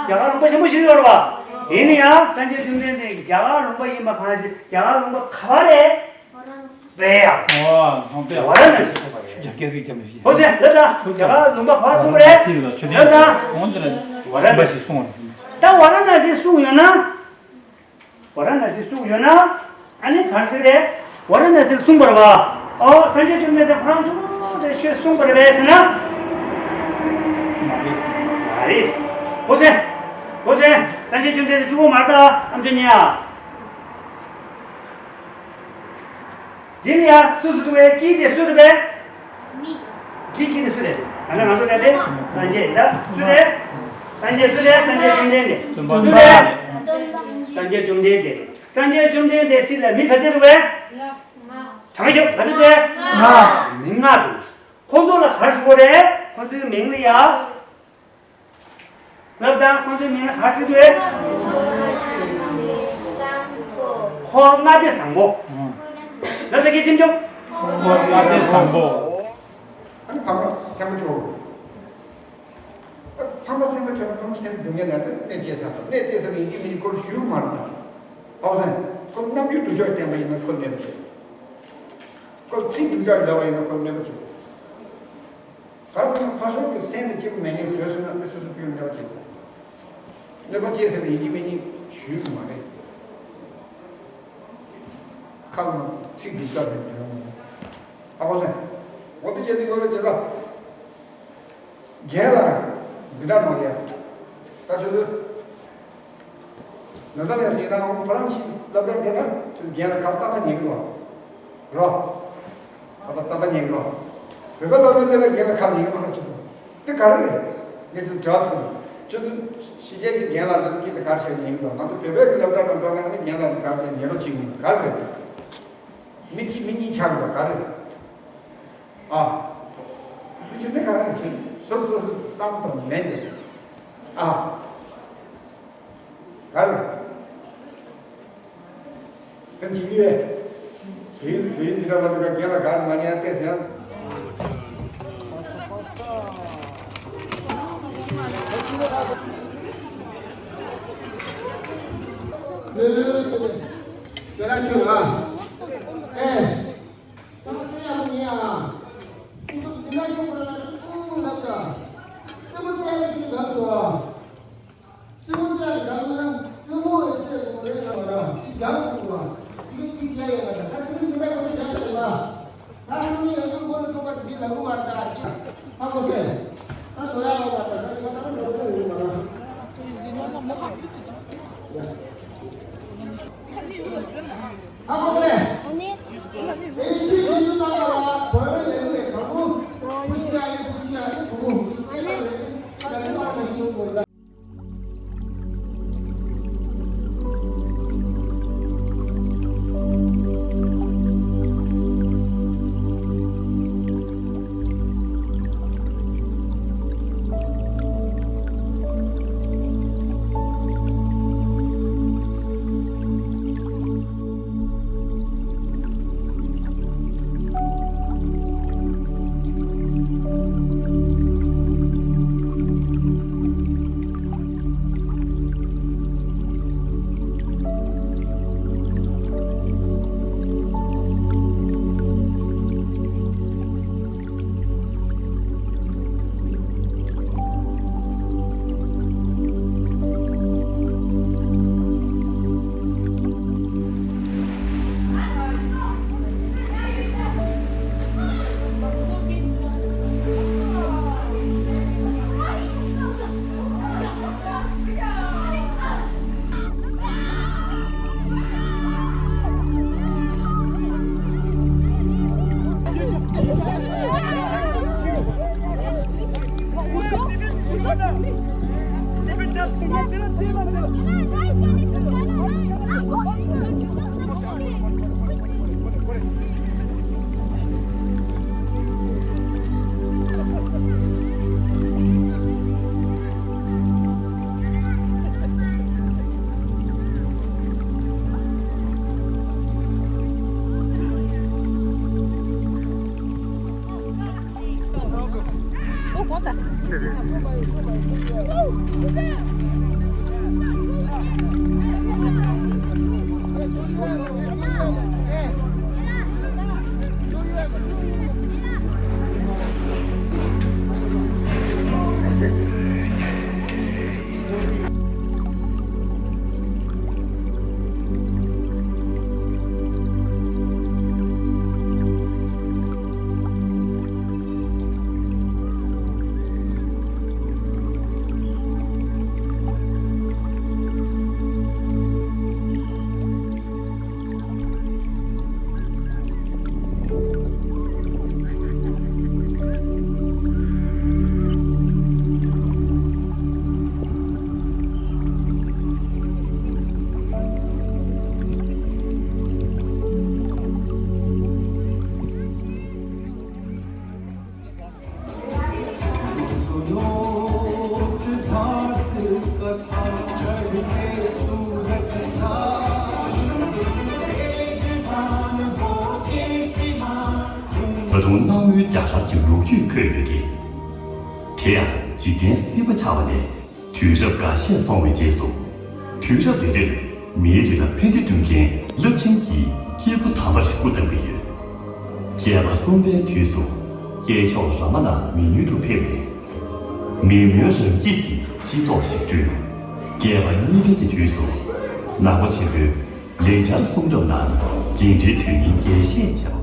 རྒྱ་གར་ལུང་པ་ཆེན་པོ་ཞིག་ཡོད་རེད་པ། ཡིན་ན་ཡང་སངས་རྒྱས་བཅོམ་ལྡན་འདས་ཀྱིས་རྒྱ་གར་ལུང་པ་ཡིན་པ་གང་ཞིག་རྒྱ་གར་ལུང་པ་ག་པར་རེད། པའི་ཡང་། ཨོ། ཧང་པའི་ཝཱ་ར་ཎ་སི་གསུངས་པ་རེད། ཆོས་རྒྱལ་སྐད་ཡིག་རྒྱ་མི་ཤེས། ཧོ་ཟེ་ལབ་དང་། རྒྱ་གར་ལུང་པ་ག་པར་གསུངས་པ་རེད། ལབ་དང་། ཝཱ་ར་ཎ་སི་གསུངས་པ་རེད། ད་ཝཱ་ར་ཎ་སི་གསུངས་ཡོད་ན། ཝཱ་ར་ཎ་སི་གསུངས་ཡོད་ན། ཨ་ནི་ག་རེ་ཟེར་རེད། ཝཱ་ར་ཎ་སི་ལ་གསུངས་པ་རེད་པ། ཨོ། སངས་རྒྱས་བཅོམ་ལྡན་འདས་ཁོ་རང་གཅིག་པོ་དེ་ཆོས་གསུངས་པ་རེད་པས་ཟེར་ན། མ་རེད། མ་རེད། ཧོ་ཟེ། ཧོ་ཟེ། སངས་རྒྱས་བཅོམ་ལྡན་འདས་གཅིག་པོ་མ་རེད་ད། ཨམ་ཅོག་ཉན་ཨ། འདི་ནི་ཡང་སུ་སུ་འདུག་པས། དཀྱིལ་དེ་སུ་རེད་པས། མི། དཀྱིལ་དཀྱིལ་དེ་སུ་རེད། ད་ནི་ང་ཚོ་ལས་དེ་སངས་རྒྱས་ད་སུ་རེད། སངས་རྒྱས་སུ་རེད། སངས་རྒྱས་བཅོམ་ལྡན་འདས། སྟོན་པ་སུ་རེད། སྟོན་པ། སངས་རྒྱས་བཅོམ་ལྡན་འདས། སངས་རྒྱས་བཅོམ་ལྡན་འདས་ཚིག་ལ་མི་ག་ཚོད་འདུག་པས། གང་རྒྱབ་ག་ཚོད་དེ། ལྔ། མི་ལྔ་འདུག་ཁོང་ཚོ་ལ་ག་རེ་ཟེར་དགོས་རེད། ཁོང་ཚོའི་མིང་ལ་ཡ། ལབ་དང་། ཁོང་ཚོའི་མིང་ལ་ག་རེ་ཟེར་དགོས། འཁོར་ལྔ་སྡེ་བཟང་པོ། ལབ་དང་། སྐད་ཆེམ་ཆེམ། འཁོར་ལྔ་སྡེ་བཟང་པོ། ཨ་ནི་ཕ་མ་སེམས་པ་སྐྱོ། ཕ་མ་སེམས་པ་སྐྱོ་ན་ཕ་མ་སེམས་སྡུག་བསྔལ་ལ་གནས་བཅས་ས་སོ། གནས་བཅས་ས་ནི་ཡིན་གཅིག་མིན་གཅིག་ཁོ་ལ་ཞུ་གི་མ་རེད་ད། ཧ་གོ་སོང་། ཁོ་རྣམ་འགྱུར་སྡུག་ཅག་བསྟན་པ་ཡིན་ན་ཁོ་གནོད་པ་བྱེད། ཁོ་ཚིག་སྡུག་ཅག་ལབ་པ་ཡིན་ན་ཁོ་གནོད་པ་བྱེད། ག་རེ་ཟེར་ན་ཕ་ཤོར་གྱི་སེམས་དེ་གཅིག་པུ་མེད་མཁན་བཟོས་སོང་ན་མི་སོ་སོ་སྐྱོན་གནོད་པ་བྱེད་ས། གནོད་པ་བྱེད་ས་ནི་ཡིན་གཅིག་མིན་གཅིག་ཞུ་གི་མ་རེད། ཁ་ལ་ཚིག་སྡུག་ཅག་མེད་མཁན་རང་མ་རེད། ཧ་གོ་སོང་། འོ་དེ་བྱས་ཏེ་ཡོད་ལ་བྱེད་ས། རྒན་ལགས་འཛིན་གྲྭ་ནང་ལ་ཡ། ད་ཆུ་ཚོད། ནོར་ད་ལས་ཟིན་ན་ཧོང་ཧྥ་རན་སི་སློབ་གྲྭར་འགྲོ་ན་ཆུ་རྒན་ལགས་ཁ་ཏག་ཏག་ཉན་གི་རོ། རོ། ཁ་ཏག་ཏག་ཉན་གི་རོ། བོད་པ་སློབ་གྲྭ་སླེབས་ན་རྒན་ལགས་ཁ་ཉན་གི་མ་རོ་ཆུ་ཚོད། དེ་ག་རེ་རེད། ངས་ཚུར་དྲི་བ་ཕུལ། ཆུ་ཚོད་ཕྱི་རྒྱལ་གྱི་རྒན་ལགས་དེ་ཚོ་སྐད་ཆ་ག་རེ་བཤད་ཉན་གི་རོ། ང་ཚོ་བོད་པའི་གི་སློབ་གྲྭ་དང་འགྲོ་ན་ནི་རྒན་ལགས་དེ་ག་རེ་བཤད་ཉན་རོ་བྱེད་ཀྱི་ག་རེ་རེད། མི་གཅིག་མི་གཉིས་ཆགས་འགྲོ་ག་རེ་རེད། ཨ། མི་ཆུ་ཚོད་ག་རེ་ཞིག་སོ་སོ་སོ་བསམ་དང་མེད་དེ། ཨ། ག་རེ། གང་ཅི་ཡོད། བོད་བོད་འཛིན་གྲྭ་པ་འདི་ག་རྒན་ལགས་ག་རེ་མ་ཉན་ཏེ་ཟེར། ལོས་ལོས་ལོས་ལོས། ཁྱོད་རང་ཁྱོད་རང་། ཨེ། ད་དུང་གནའ་བོའི་རྒྱ་གར་གྱི་ལོ་རྒྱུས་འཁོད་ཡོད་དེ། དེ་ཡང་འཇིག་རྟེན་སྲིད་པ་ཆགས་པ་ནས་དུས་རབས་འགའ་ཤས་སོང་བའི་རྗེས་སུ། དུས་རབས་རེ་རེར་མིའི་རིགས་ལ་ཕན་བདེ་བསྐྲུན་མཁན་རླབས་ཆེན་གྱི་སྐྱེས་བུ་དམ་པ་རེ་སྐུ་བལྟམས་ཀྱི་ཡོད། བརྒྱད་པ་གསུམ་པའི་དུས་སུ་སྐྱེས་མཆོག་རཱ་མ་ན་མི་ཡུལ་དུ་ཕེབས་ནས། མི་མོའི་རང་སྐྱིད་ཀྱི་སྤྱི་ཚོགས་ཤིག་བསྐྲུན། བརྒྱད་པ་གཉིས་པའི་གི་དུས་སུ་ནག་པོ་ཆེན་པོས་ལེགས་སྦྱར་གསུང་རབ་ནང་འགན་འཁྲིའི་དོན་སྙིང་རྒྱས་བཤད་བྱས་པ།